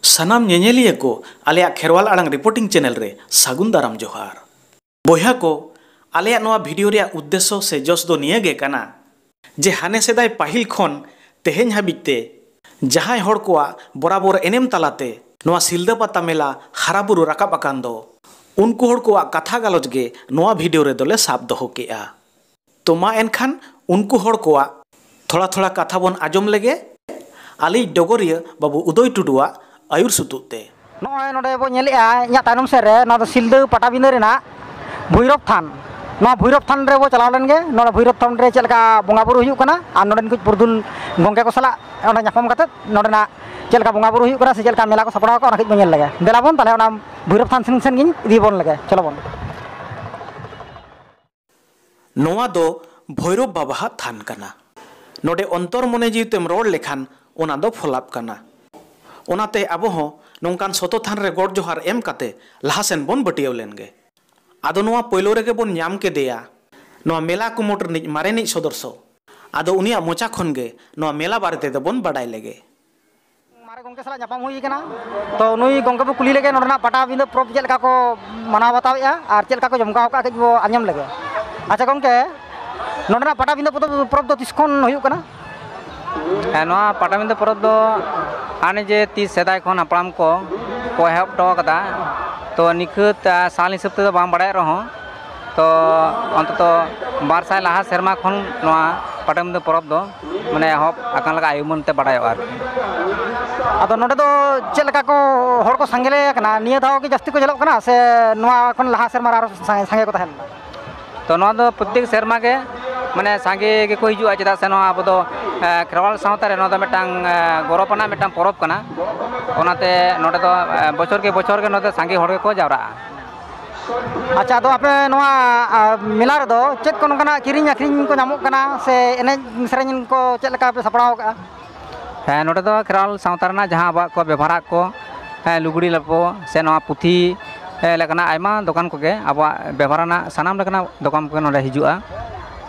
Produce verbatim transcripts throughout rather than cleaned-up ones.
ᱥᱟᱱᱟᱢ ᱧᱮᱧᱮᱞᱤᱭᱟᱹ ᱠᱚ ᱟᱞᱮᱭᱟᱜ ᱠᱷᱮᱨᱣᱟᱞ ᱟᱲᱟᱝ reporting channel ᱨᱮ ᱥᱟᱹᱜᱩᱱ ᱫᱟᱨᱟᱢ ᱡᱚᱦᱟᱨ᱾ ᱵᱚᱭᱦᱟ ᱠᱚ, ᱟᱞᱮᱭᱟᱜ ᱱᱚᱣᱟ video ᱨᱮᱭᱟᱜ ᱩᱫᱽᱫᱮᱥᱥᱚ ᱥᱮ ᱡᱚᱥ ᱫᱚ ᱱᱤᱭᱟᱹ ᱜᱮ ᱠᱟᱱᱟ ᱡᱮ ᱦᱟᱱᱮ ᱥᱮᱫᱟᱭ ᱯᱟᱹᱦᱤᱞ ᱠᱷᱚᱱ ᱛᱮᱦᱮᱧ ᱦᱟᱹᱵᱤᱡ ᱛᱮ ᱡᱟᱦᱟᱸᱭ ᱦᱚᱲ ᱠᱚᱣᱟᱜ ᱵᱚᱨᱟᱵᱚᱨ ᱮᱱᱮᱢ ᱛᱟᱞᱟᱛᱮ ᱱᱚᱣᱟ ᱥᱤᱞᱫᱟᱹ ᱯᱟᱛᱟ ᱢᱮᱞᱟ ᱦᱟᱨᱟ ᱵᱩᱨᱩ ᱨᱟᱠᱟᱵ ᱟᱠᱟᱱ ᱫᱚ, ᱩᱱᱠᱩ ᱦᱚᱲ ᱠᱚᱣᱟᱜ ᱠᱟᱛᱷᱟ ᱜᱟᱞᱚᱪ ᱜᱮ ᱱᱚᱣᱟ video ᱨᱮᱫᱚ ᱞᱮ ᱥᱟᱵ ᱫᱚᱦᱚ ᱠᱮᱜᱼᱟ᱾ ᱛᱚ ᱢᱟ ᱮᱱᱠᱷᱟᱱ ᱩᱱᱠᱩ ᱦᱚᱲ ᱠᱚᱣᱟᱜ ᱛᱷᱚᱲᱟ ᱛᱷᱚᱲᱟ ᱠᱟᱛᱷᱟ ᱵᱚᱱ ᱟᱸᱡᱚᱢ ᱞᱮᱜᱮ, ᱟᱞᱮᱭᱤᱡ ᱰᱚᱜᱚᱨᱤᱭᱟᱹ ᱵᱟᱹᱵᱩ ᱩᱫᱚᱭ ᱴᱩᱰᱩᱣᱟᱜ ᱟᱹᱭᱩᱨ ᱥᱩᱛᱩᱜ ᱛᱮ᱾ ᱱᱚᱜᱼᱚᱭ ᱱᱚᱰᱮ ᱵᱚ ᱧᱮᱞᱮᱜᱼᱟ, ᱤᱧᱟᱹᱜ ᱛᱟᱭᱱᱚᱢ ᱥᱮᱫ ᱨᱮ, ᱱᱚᱣᱟ ᱫᱚ ᱥᱤᱞᱫᱟᱹ ᱯᱟᱴᱟᱵᱤᱸᱫᱟᱹ ᱨᱮᱱᱟᱜ ᱵᱷᱳᱭᱨᱚᱵᱽ ᱛᱷᱟᱱ᱾ ᱱᱚᱣᱟ ᱵᱷᱳᱭᱨᱚᱵᱽ ᱛᱷᱟᱱ ᱨᱮᱵᱚ ᱪᱟᱞᱟᱣ ᱞᱮᱱ ᱜᱮ᱾ ᱱᱚᱰᱮ ᱵᱷᱳᱭᱨᱚᱵᱽ ᱛᱷᱟᱱ ᱨᱮ ᱪᱮᱫ ᱞᱮᱠᱟ ᱵᱚᱸᱜᱟ ᱵᱩᱨᱩ ᱦᱩᱭᱩᱜ ᱠᱟᱱᱟ ᱟᱨ ᱱᱚᱰᱮᱱ ᱠᱚ ᱯᱩᱨᱩᱫᱷᱩᱞ ᱜᱚᱢᱠᱮ ᱠᱚ ᱥᱟᱞᱟᱜ ᱚᱸᱰᱮ ᱧᱟᱯᱟᱢ ᱠᱟᱛᱮ ᱱᱚᱰᱮᱱᱟᱜ ᱪᱮᱫ ᱞᱮᱠᱟ ᱵᱚᱸᱜᱟ ᱵᱩᱨᱩ ᱦᱩᱭᱩᱜ ᱠᱟᱱᱟ ᱥᱮ ᱪᱮᱫ ᱞᱮᱠᱟ ᱢᱮᱞᱟ ᱠᱚ ᱥᱟᱯᱲᱟᱣ ᱟᱠᱟᱫᱼᱟ, ᱚᱱᱟ ᱠᱟᱹᱡ ᱵᱚᱱ ᱧᱮᱞ ᱞᱮᱜᱮ᱾ ᱫᱮᱞᱟ ᱵᱚᱱ ᱛᱟᱦᱚᱞᱮ ᱚᱱᱟ ᱵᱷᱳᱭᱨᱚᱵᱽ ᱛᱷᱟᱱ ᱥᱮᱱ, ᱥᱮᱱ ᱜᱤᱧ ᱤᱫᱤ ᱵᱚᱱ ᱞᱮᱜᱮ᱾ ᱪᱚᱞᱚ ᱵᱚᱱ᱾ ᱱᱚᱣᱟ ᱫᱚ ᱵᱷᱳᱭᱨᱳᱵ ᱵᱟᱵᱟᱣᱟᱜ ᱛᱷᱟᱱ ᱠᱟᱱᱟ᱾ ᱱᱚᱰᱮ ᱚᱱᱛᱚᱨ ᱢᱚᱱᱮ ᱡᱤᱣᱤ ᱛᱮᱢ ᱨᱚᱲ ᱞᱮᱠᱷᱟᱱ ᱚᱱᱟ ᱫᱚ ᱯᱷᱚᱞᱟᱯ ᱠᱟᱱᱟ᱾ ᱚᱱᱟᱛᱮ ᱟᱵᱚ ᱦᱚᱸ ᱱᱚᱝᱠᱟᱱ ᱥᱚᱛᱚ ᱛᱷᱟᱱ ᱨᱮ ᱜᱚᱰ ᱡᱚᱦᱟᱨ ᱮᱢ ᱠᱟᱛᱮ ᱞᱟᱦᱟ ᱥᱮᱱ ᱵᱚᱱ ᱵᱟᱹᱴᱭᱟᱹᱣ ᱞᱮᱱ ᱜᱮ᱾ ᱟᱫᱚ ᱱᱚᱣᱟ ᱯᱳᱭᱞᱳ ᱨᱮᱜᱮ ᱵᱚᱱ ᱧᱟᱢ ᱠᱮᱫᱮᱭᱟ ᱱᱚᱣᱟ ᱢᱮᱞᱟ ᱠᱩᱢᱩᱴ ᱨᱤᱱᱤᱡ ᱢᱟᱨᱮᱱᱤᱡ ᱥᱚᱫᱚᱨᱥᱚ᱾ ᱟᱫᱚ ᱩᱱᱤᱭᱟᱜ ᱢᱚᱪᱟ ᱠᱷᱚᱱ ᱜᱮ ᱱᱚᱣᱟ ᱢᱮᱞᱟ ᱵᱟᱨᱮ ᱛᱮᱫᱚ ᱵᱚᱱ ᱵᱟᱰᱟᱭ ᱞᱮᱜᱮ᱾ ᱢᱟᱨᱮ ᱜᱚᱢᱠᱮ ᱥᱟᱞᱟᱜ ᱧᱟᱯᱟᱢ ᱦᱩᱭ ᱠᱟᱱᱟ᱾ ᱛᱚ ᱱᱩᱭ ᱜᱚᱢᱠᱮ ᱵᱚ ᱠᱩᱞᱤ ᱞᱮᱜᱮ ᱱᱚᱰᱮᱱᱟᱜ ᱯᱟᱴᱟᱵᱤᱸᱫᱟᱹ ᱯᱚᱨᱚᱵᱽ ᱪᱮᱫ ᱞᱮᱠᱟ ᱠᱚ ᱢᱟᱱᱟᱣ ᱵᱟᱛᱟᱣᱮᱫᱼᱟ ᱟᱨ ᱪᱮᱫ ᱞᱮᱠᱟ ᱠᱚ ᱡᱚᱢᱠᱟᱣ ᱠᱟᱜᱼᱟ, ᱠᱟᱹᱡ ᱵᱚ ᱟᱸᱡᱚᱢ ᱞᱮᱜᱮ᱾ ᱟᱪᱪᱷᱟ ᱜᱚᱢᱠᱮ, ᱱᱚᱰᱮᱱᱟᱜ ᱯᱟᱴᱟᱵᱤᱸᱫᱟᱹ ᱯᱚᱨᱚᱵᱽ, ᱯᱚᱨᱚᱵᱽ ᱫᱚ ᱛᱤᱥ ᱠᱷᱚᱱ ᱦᱩᱭᱩᱜ ᱠᱟᱱᱟ? ᱦᱮᱸ, ᱱᱚᱣᱟ ᱯᱟᱴᱟᱵᱤᱸᱫᱟᱹ ᱯᱚᱨᱚᱵᱽ ᱫᱚ ᱦᱟᱱᱮ ᱡᱮ ᱛᱤᱥ ᱥᱮᱫᱟᱭ ᱠᱷᱚᱱ ᱦᱟᱯᱲᱟᱢ ᱠᱚ ᱠᱚ ᱮᱦᱚᱵ ᱦᱚᱴᱚ ᱟᱠᱟᱫᱟ, ᱛᱚ ᱱᱤᱠᱷᱟᱹᱛ, ᱟ, ᱥᱟᱞ ᱦᱤᱥᱟᱹᱵ ᱛᱮᱫᱚ ᱵᱟᱝ ᱵᱟᱲᱟᱭᱚᱜ ᱨᱮᱦᱚᱸ, ᱛᱚ ᱚᱱᱛᱚᱛᱚ ᱵᱟᱨ ᱥᱟᱭ ᱞᱟᱦᱟ ᱥᱮᱨᱢᱟ ᱠᱷᱚᱱ ᱱᱚᱣᱟ ᱯᱟᱴᱟᱵᱤᱸᱫᱟᱹ ᱯᱚᱨᱚᱵᱽ ᱫᱚ ᱢᱟᱱᱮ ᱮᱦᱚᱵ ᱟᱠᱟᱱ ᱞᱮᱠᱟ ᱟᱭᱩᱢᱟᱹᱱ ᱛᱮ ᱵᱟᱰᱟᱭᱚᱜᱼᱟ ᱟᱨᱠᱤ᱾ ᱟᱫᱚ ᱱᱚᱰᱮ ᱫᱚ ᱪᱮᱫ ᱞᱮᱠᱟ ᱠᱚ ᱦᱚᱲ ᱠᱚ ᱥᱟᱸᱜᱮ ᱟᱠᱟᱱᱟ? ᱱᱤᱭᱟᱹ ᱫᱷᱟᱣ ᱜᱮ ᱡᱟᱹᱥᱛᱤ ᱠᱚ ᱧᱮᱞᱚᱜ ᱠᱟᱱᱟ ᱥᱮ ᱱᱚᱣᱟ ᱠᱷᱚᱱ ᱞᱟᱦᱟ ᱥᱮᱨᱢᱟ ᱨᱮ ᱟᱨᱚ ᱥᱟᱸᱜᱮ, ᱥᱟᱸᱜᱮ ᱠᱚ ᱛᱟᱦᱮᱸ ᱞᱮᱱᱟ? ᱛᱚ ᱱᱚᱣᱟ ᱫᱚ ᱯᱨᱚᱛᱮᱠ ᱥᱮᱨᱢᱟ ᱜᱮ ᱢᱟᱱᱮ ᱥᱟᱸᱜᱮ ᱜᱮᱠᱚ ᱦᱤᱡᱩᱜᱼᱟ, ᱪᱮᱫᱟᱜ ᱥᱮ ᱱᱚᱣᱟ ᱟᱵᱚ ᱫᱚ, ᱮ, ᱠᱷᱮᱨᱣᱟᱞ ᱥᱟᱶᱛᱟ ᱨᱮ ᱱᱚᱣᱟ ᱫᱚ ᱢᱤᱫᱴᱟᱝ, ᱮ, ᱜᱚᱨᱚᱵᱽ ᱟᱱᱟᱜ ᱢᱤᱫᱴᱟᱝ ᱯᱚᱨᱚᱵᱽ ᱠᱟᱱᱟ᱾ ᱚᱱᱟᱛᱮ ᱱᱚᱰᱮ ᱫᱚ, ᱮ, ᱵᱚᱪᱷᱚᱨ ᱜᱮ ᱵᱚᱪᱷᱚᱨ ᱜᱮ ᱱᱚᱰᱮ ᱥᱟᱸᱜᱮ ᱦᱚᱲ ᱜᱮᱠᱚ ᱡᱟᱣᱨᱟᱜᱼᱟ᱾ ᱟᱪᱪᱷᱟ, ᱟᱫᱚ ᱟᱯᱮ ᱱᱚᱣᱟ, ᱟ, ᱢᱮᱞᱟ ᱨᱮᱫᱚ ᱪᱮᱫ ᱠᱚ ᱱᱚᱝᱠᱟᱱᱟᱜ ᱠᱤᱨᱤᱧ ᱟᱹᱠᱷᱨᱤᱧ ᱠᱚ ᱧᱟᱢᱚᱜ ᱠᱟᱱᱟ ᱥᱮ ᱮᱱᱮᱡ ᱥᱮᱨᱮᱧ ᱠᱚ ᱪᱮᱫ ᱞᱮᱠᱟ ᱯᱮ ᱥᱟᱯᱲᱟᱣ ᱠᱟᱜᱼᱟ? ᱦᱮᱸ, ᱱᱚᱰᱮ ᱫᱚ ᱠᱷᱮᱨᱣᱟᱞ ᱥᱟᱶᱛᱟ ᱨᱮᱱᱟᱜ ᱡᱟᱦᱟᱸ ᱟᱵᱚᱣᱟᱜ ᱠᱚ ᱵᱮᱵᱷᱟᱨᱟᱜ ᱠᱚ, ᱦᱮᱸ, ᱞᱩᱜᱽᱲᱤ ᱞᱟᱯᱚ ᱥᱮ ᱱᱚᱣᱟ ᱯᱩᱛᱷᱤ, ᱦᱮᱸ, ᱞᱮᱠᱟᱱᱟᱜ ᱟᱭᱢᱟ ᱫᱚᱠᱟᱱ ᱠᱚᱜᱮ ᱟᱵᱚᱣᱟᱜ ᱵᱮᱵᱷᱟᱨ ᱨᱮᱱᱟᱜ ᱥᱟᱱᱟᱢ ᱞᱮᱠᱟᱱᱟᱜ ᱫᱚᱠᱟᱱ ᱠᱚᱜᱮ ᱱᱚᱰᱮ ᱦᱤᱡᱩᱜᱼᱟ᱾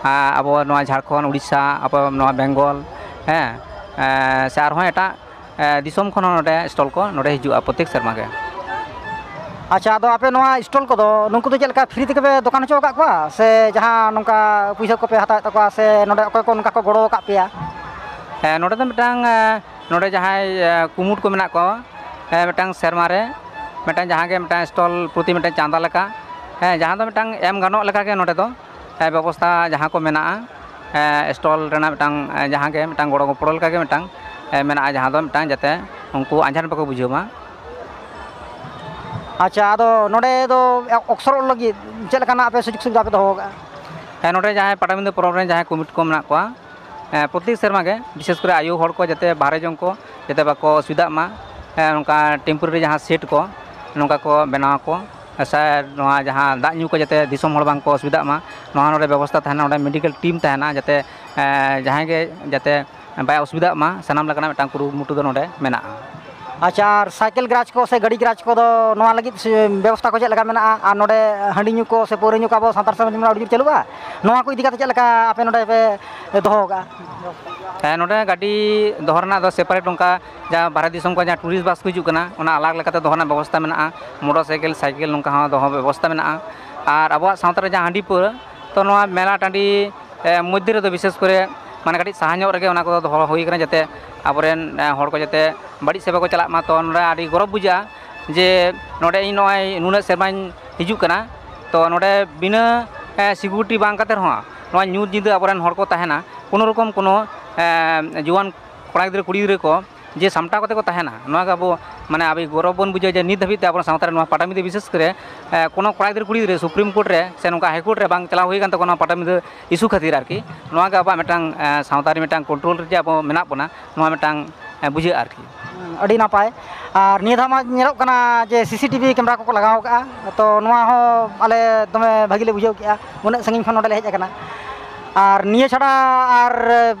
ᱟᱨ ᱟᱵᱚ ᱱᱚᱣᱟ ᱡᱷᱟᱲᱠᱷᱚᱸᱰ, ᱩᱲᱤᱥᱥᱟ, ᱟᱵᱚ ᱱᱚᱣᱟ ᱵᱮᱝᱜᱚᱞ, ᱦᱮᱸ, ᱮᱸ, ᱥᱮ ᱟᱨᱦᱚᱸ ᱮᱴᱟᱜ ᱮ, ᱫᱤᱥᱚᱢ ᱠᱷᱚᱱ ᱦᱚᱸ ᱱᱚᱰᱮ ᱥᱴᱚᱞ ᱠᱚ ᱱᱚᱰᱮ ᱦᱤᱡᱩᱜᱼᱟ ᱯᱨᱚᱛᱮᱠ ᱥᱮᱨᱢᱟ ᱜᱮ᱾ ᱟᱪᱪᱷᱟ, ᱟᱫᱚ ᱟᱯᱮ ᱱᱚᱣᱟ ᱥᱴᱚᱞ ᱠᱚᱫᱚ ᱱᱩᱠᱩ ᱫᱚ ᱪᱮᱫ ᱞᱮᱠᱟ ᱯᱷᱨᱤ ᱛᱮᱜᱮ ᱯᱮ ᱫᱚᱠᱟᱱ ᱦᱚᱪᱚ ᱟᱠᱟᱫ ᱠᱚᱣᱟ, ᱥᱮ ᱡᱟᱦᱟᱸ ᱱᱚᱝᱠᱟ ᱯᱩᱭᱥᱟᱹ ᱠᱚᱯᱮ ᱦᱟᱛᱟᱣᱮᱫ ᱛᱟᱠᱚᱣᱟ, ᱥᱮ ᱱᱚᱰᱮ ᱚᱠᱚᱭ ᱠᱚ ᱱᱚᱝᱠᱟ ᱠᱚ ᱜᱚᱲᱚ ᱟᱠᱟᱫ ᱯᱮᱭᱟ? ᱦᱮᱸ, ᱱᱚᱰᱮ ᱫᱚ ᱢᱤᱫᱴᱟᱝ, ᱮ, ᱱᱚᱰᱮ ᱡᱟᱦᱟᱸᱭ, ᱮ, ᱠᱩᱢᱩᱴ ᱠᱚ ᱢᱮᱱᱟᱜ ᱠᱚᱣᱟ, ᱮ, ᱢᱤᱫᱴᱟᱝ ᱥᱮᱨᱢᱟ ᱨᱮ ᱢᱤᱫᱴᱟᱝ ᱡᱟᱦᱟᱸ ᱜᱮ ᱢᱤᱫᱴᱟᱝ ᱥᱴᱚᱞ ᱯᱨᱚᱛᱤ ᱢᱤᱫᱴᱟᱝ ᱪᱟᱸᱫᱟ ᱞᱮᱠᱟ, ᱦᱮᱸ, ᱡᱟᱦᱟᱸ ᱫᱚ ᱢᱤᱫᱴᱟᱝ ᱮᱢ ᱜᱟᱱᱚᱜ ᱞᱮᱠᱟ ᱜᱮ ᱱᱚᱰᱮ ᱫᱚ, ᱮ, ᱵᱮᱵᱚᱥᱛᱷᱟ ᱡᱟᱦᱟᱸ ᱠᱚ ᱢᱮᱱᱟᱜᱼᱟ, ᱮ, ᱥᱴᱚᱞ ᱨᱮᱱᱟᱜ ᱢᱤᱫᱴᱟᱝ, ᱮ, ᱡᱟᱦᱟᱸ ᱜᱮ ᱢᱤᱫᱴᱟᱝ ᱜᱚᱲᱚ ᱜᱚᱯᱚᱲᱚ ᱞᱮᱠᱟ ᱜᱮ ᱢᱤᱫᱴᱟᱝ, ᱮ, ᱢᱮᱱᱟᱜᱼᱟ, ᱡᱟᱦᱟᱸ ᱫᱚ ᱢᱤᱫᱴᱟᱝ ᱡᱟᱛᱮ ᱩᱱᱠᱩ ᱟᱸᱡᱷᱟᱴ ᱵᱟᱠᱚ ᱵᱩᱡᱷᱟᱹᱣ ᱢᱟ᱾ ᱟᱪᱪᱷᱟ, ᱟᱫᱚ ᱱᱚᱰᱮ ᱫᱚ ᱚᱠᱥᱚᱨᱚᱜ ᱞᱟᱹᱜᱤᱫ ᱪᱮᱫ ᱞᱮᱠᱟᱱᱟᱜ ᱟᱯᱮ ᱥᱩᱡᱳᱜᱽ ᱥᱩᱵᱤᱫᱷᱟ ᱯᱮ ᱫᱚᱦᱚ ᱟᱠᱟᱫᱼᱟ? ᱦᱮᱸ, ᱱᱚᱰᱮ ᱡᱟᱦᱟᱸᱭ ᱯᱟᱴᱟᱵᱤᱸᱫᱷᱟᱹ ᱯᱚᱨᱚᱵᱽ ᱨᱮᱱ ᱡᱟᱦᱟᱸᱭ ᱠᱚᱢᱤᱴᱤ ᱠᱚ ᱢᱮᱱᱟᱜ ᱠᱚᱣᱟ, ᱦᱮᱸ, ᱯᱨᱚᱛᱮᱠ ᱥᱮᱨᱢᱟ ᱜᱮ, ᱵᱤᱥᱮᱥ ᱠᱚᱨᱮ ᱟᱭᱳ ᱦᱚᱲ ᱠᱚ ᱡᱟᱛᱮ ᱵᱟᱦᱨᱮ ᱡᱚᱝ ᱠᱚ ᱡᱟᱛᱮ ᱵᱟᱠᱚ ᱚᱥᱩᱵᱤᱫᱷᱟᱜ ᱢᱟ, ᱦᱮᱸ, ᱱᱚᱝᱠᱟ ᱴᱮᱢᱯᱳᱨᱟᱨᱤ ᱡᱟᱦᱟᱸ ᱥᱮᱴ ᱠᱚ ᱱᱚᱝᱠᱟ ᱠᱚ ᱵᱮᱱᱟᱣ ᱟᱠᱚ, ᱥᱮ ᱱᱚᱣᱟ ᱡᱟᱦᱟᱸ ᱫᱟᱜ ᱧᱩ ᱠᱚ ᱡᱟᱛᱮ ᱫᱤᱥᱚᱢ ᱦᱚᱲ ᱵᱟᱝ ᱠᱚ ᱚᱥᱩᱵᱤᱫᱷᱟᱜ ᱢᱟ, ᱱᱚᱣᱟ ᱱᱚᱰᱮ ᱵᱮᱵᱚᱥᱛᱷᱟ ᱛᱟᱦᱮᱱᱟ᱾ ᱱᱚᱰᱮ ᱢᱮᱰᱤᱠᱮᱞ ᱴᱤᱢ ᱛᱟᱦᱮᱱᱟ, ᱡᱟᱛᱮ, ᱮᱸ, ᱡᱟᱦᱟᱸᱭ ᱜᱮ ᱡᱟᱛᱮ ᱵᱟᱭ ᱚᱥᱩᱵᱤᱫᱷᱟᱜ ᱢᱟ, ᱥᱟᱱᱟᱢ ᱞᱮᱠᱟᱱᱟᱜ ᱢᱤᱫᱴᱟᱝ ᱠᱩᱨᱩᱢᱩᱴᱩ ᱫᱚ ᱱᱚᱰᱮ ᱢᱮᱱᱟᱜᱼᱟ᱾ ᱟᱪᱪᱷᱟ, ᱟᱨ ᱥᱟᱭᱠᱮᱞ ᱜᱮᱨᱟᱡᱽ ᱠᱚ ᱥᱮ ᱜᱟᱹᱰᱤ ᱜᱮᱨᱟᱡᱽ ᱠᱚᱫᱚ ᱱᱚᱣᱟ ᱞᱟᱹᱜᱤᱫ ᱥᱮ ᱵᱮᱵᱚᱥᱛᱷᱟ ᱠᱚ ᱪᱮᱫ ᱞᱮᱠᱟ ᱢᱮᱱᱟᱜᱼᱟ? ᱟᱨ ᱱᱚᱰᱮ ᱦᱟᱺᱰᱤ ᱧᱩ ᱠᱚ ᱥᱮ ᱯᱟᱹᱣᱨᱟᱹ ᱧᱩ ᱠᱚ ᱟᱵᱚ ᱥᱟᱱᱛᱟᱲ ᱥᱚᱢᱟᱡᱽ ᱨᱮ ᱟᱹᱰᱤ ᱡᱳᱨ ᱪᱟᱹᱞᱩᱜᱼᱟ, ᱱᱚᱣᱟ ᱠᱚ ᱤᱫᱤ ᱠᱟᱛᱮ ᱪᱮᱫ ᱞᱮᱠᱟ ᱟᱯᱮ ᱱᱚᱰᱮ ᱯᱮ ᱫᱚᱦᱚ ᱟᱠᱟᱫᱼᱟ? ᱦᱮᱸ, ᱱᱚᱰᱮ ᱜᱟᱹᱰᱤ ᱫᱚᱦᱚ ᱨᱮᱱᱟᱜ ᱫᱚ ᱥᱮᱯᱟᱨᱮᱴ ᱚᱱᱠᱟ ᱡᱟᱦᱟᱸ ᱵᱟᱦᱨᱮ ᱫᱤᱥᱚᱢ ᱠᱷᱚᱱ ᱡᱟᱦᱟᱸ ᱴᱩᱨᱤᱥᱴ ᱵᱟᱥ ᱠᱚ ᱦᱤᱡᱩᱜ ᱠᱟᱱᱟ, ᱚᱱᱟ ᱟᱞᱟᱜᱽ ᱞᱮᱠᱟᱛᱮ ᱫᱚᱦᱚ ᱨᱮᱱᱟᱜ ᱵᱮᱵᱚᱥᱛᱷᱟ ᱢᱮᱱᱟᱜᱼᱟ᱾ ᱢᱚᱴᱚᱨ ᱥᱟᱭᱠᱮᱞ, ᱥᱟᱭᱠᱮᱞ ᱱᱚᱝᱠᱟ ᱦᱚᱸ ᱫᱚᱦᱚ ᱵᱮᱵᱚᱥᱛᱷᱟ ᱢᱮᱱᱟᱜᱼᱟ᱾ ᱟᱨ ᱟᱵᱚᱣᱟᱜ ᱥᱟᱶᱛᱟ ᱨᱮ ᱡᱟᱦᱟᱸ ᱦᱟᱺᱰᱤ ᱯᱟᱹᱣᱨᱟᱹ, ᱛᱚ ᱱᱚᱣᱟ ᱢᱮᱞᱟ ᱴᱟᱺᱰᱤ, ᱮ, ᱢᱚᱫᱽᱫᱷᱮ ᱨᱮᱫᱚ ᱵᱤᱥᱮᱥ ᱠᱚᱨᱮ ᱢᱟᱱᱮ ᱠᱟᱹᱴᱤᱡ ᱥᱟᱦᱟ ᱧᱚᱜ ᱨᱮᱜᱮ ᱚᱱᱟ ᱠᱚᱫᱚ ᱫᱚᱦᱚ ᱦᱩᱭ ᱠᱟᱱᱟ, ᱡᱟᱛᱮ ᱟᱵᱚᱨᱮᱱ, ᱮ, ᱦᱚᱲ ᱠᱚ ᱡᱟᱛᱮ ᱵᱟᱹᱲᱤᱡ ᱥᱮᱫ ᱵᱟᱠᱚ ᱪᱟᱞᱟᱜ ᱢᱟ᱾ ᱛᱚ ᱱᱚᱰᱮ ᱟᱹᱰᱤ ᱜᱚᱨᱚᱵᱽ ᱵᱩᱡᱷᱟᱹᱜᱼᱟ ᱡᱮ ᱱᱚᱰᱮ ᱤᱧ ᱱᱚᱜᱼᱚᱭ ᱱᱩᱱᱟᱹᱜ ᱥᱮᱨᱢᱟᱧ ᱦᱤᱡᱩᱜ ᱠᱟᱱᱟ, ᱛᱚ ᱱᱚᱰᱮ ᱵᱤᱱᱟᱹ, ᱮ, ᱥᱤᱠᱩᱨᱤᱴᱤ ᱵᱟᱝ ᱠᱟᱛᱮ ᱨᱮᱦᱚᱸ ᱱᱚᱣᱟ ᱧᱩᱛ ᱧᱤᱫᱟᱹ ᱟᱵᱚᱨᱮᱱ ᱦᱚᱲ ᱠᱚ ᱛᱟᱦᱮᱱᱟ, ᱠᱳᱱᱳ ᱨᱚᱠᱚᱢ ᱠᱳᱱᱳ, ᱮ, ᱡᱩᱣᱟᱹᱱ ᱠᱚᱲᱟ ᱜᱤᱫᱽᱨᱟᱹ ᱠᱩᱲᱤ ᱜᱤᱫᱽᱨᱟᱹ ᱠᱚ ᱡᱮ ᱥᱟᱢᱴᱟᱣ ᱠᱟᱛᱮ ᱠᱚ ᱛᱟᱦᱮᱱᱟ, ᱱᱚᱣᱟ ᱜᱮ ᱟᱵᱚ ᱢᱟᱱᱮ ᱟᱹᱰᱤ ᱜᱚᱨᱚᱵᱽ ᱵᱚᱱ ᱵᱩᱡᱷᱟᱹᱣᱟ ᱡᱮ ᱱᱤᱛ ᱫᱷᱟᱹᱵᱤᱡ ᱛᱮ ᱟᱵᱚ ᱥᱟᱶᱛᱟ ᱨᱮ ᱱᱚᱣᱟ ᱯᱟᱴᱟᱵᱤᱸᱫᱟᱹ ᱵᱤᱥᱮᱥ ᱠᱚᱨᱮ, ᱮ, ᱠᱳᱱᱳ ᱠᱚᱲᱟ ᱜᱤᱫᱽᱨᱟᱹ ᱠᱩᱲᱤ ᱜᱤᱫᱽᱨᱟᱹ ᱥᱩᱯᱨᱤᱢ ᱠᱳᱨᱴ ᱨᱮ ᱥᱮ ᱱᱚᱝᱠᱟ ᱦᱟᱭ ᱠᱳᱨᱴ ᱨᱮ ᱵᱟᱝ ᱪᱟᱞᱟᱣ ᱦᱩᱭ ᱟᱠᱟᱱ ᱛᱟᱠᱚᱣᱟ ᱱᱚᱣᱟ ᱯᱟᱴᱟᱵᱤᱸᱫᱟᱹ ᱤᱥᱩ ᱠᱷᱟᱹᱛᱤᱨ ᱟᱨᱠᱤ᱾ ᱱᱚᱣᱟ ᱜᱮ ᱟᱵᱚᱣᱟᱜ ᱢᱤᱫᱴᱟᱝ, ᱮ, ᱥᱟᱶᱛᱟ ᱨᱮ ᱢᱤᱫᱴᱟᱝ ᱠᱚᱱᱴᱨᱳᱞ ᱨᱮ ᱡᱮ ᱟᱵᱚ ᱢᱮᱱᱟᱜ ᱵᱚᱱᱟ, ᱱᱚᱣᱟ ᱢᱤᱫᱴᱟᱝ, ᱮ, ᱵᱩᱡᱷᱟᱹᱜᱼᱟ ᱟᱨᱠᱤ᱾ ᱟᱹᱰᱤ ᱱᱟᱯᱟᱭ᱾ ᱟᱨ ᱱᱤᱭᱟᱹ ᱫᱷᱟᱣ ᱢᱟ ᱧᱮᱞᱚᱜ ᱠᱟᱱᱟ ᱡᱮ ᱥᱤ ᱥᱤ ᱴᱤ ᱵᱷᱤ ᱠᱮᱢᱮᱨᱟ ᱠᱚᱠᱚ ᱞᱟᱜᱟᱣ ᱠᱟᱜᱼᱟ, ᱛᱚ ᱱᱚᱣᱟ ᱦᱚᱸ ᱟᱞᱮ ᱫᱚᱢᱮ ᱵᱷᱟᱹᱜᱤ ᱞᱮ ᱵᱩᱡᱷᱟᱹᱣ ᱠᱮᱜᱼᱟ, ᱩᱱᱟᱹᱜ ᱥᱟᱺᱜᱤᱧ ᱠᱷᱚᱱ ᱱᱚᱰᱮ ᱞᱮ ᱦᱮᱡ ᱟᱠᱟᱱᱟ᱾ ᱟᱨ ᱱᱤᱭᱟᱹ ᱪᱷᱟᱰᱟ ᱟᱨ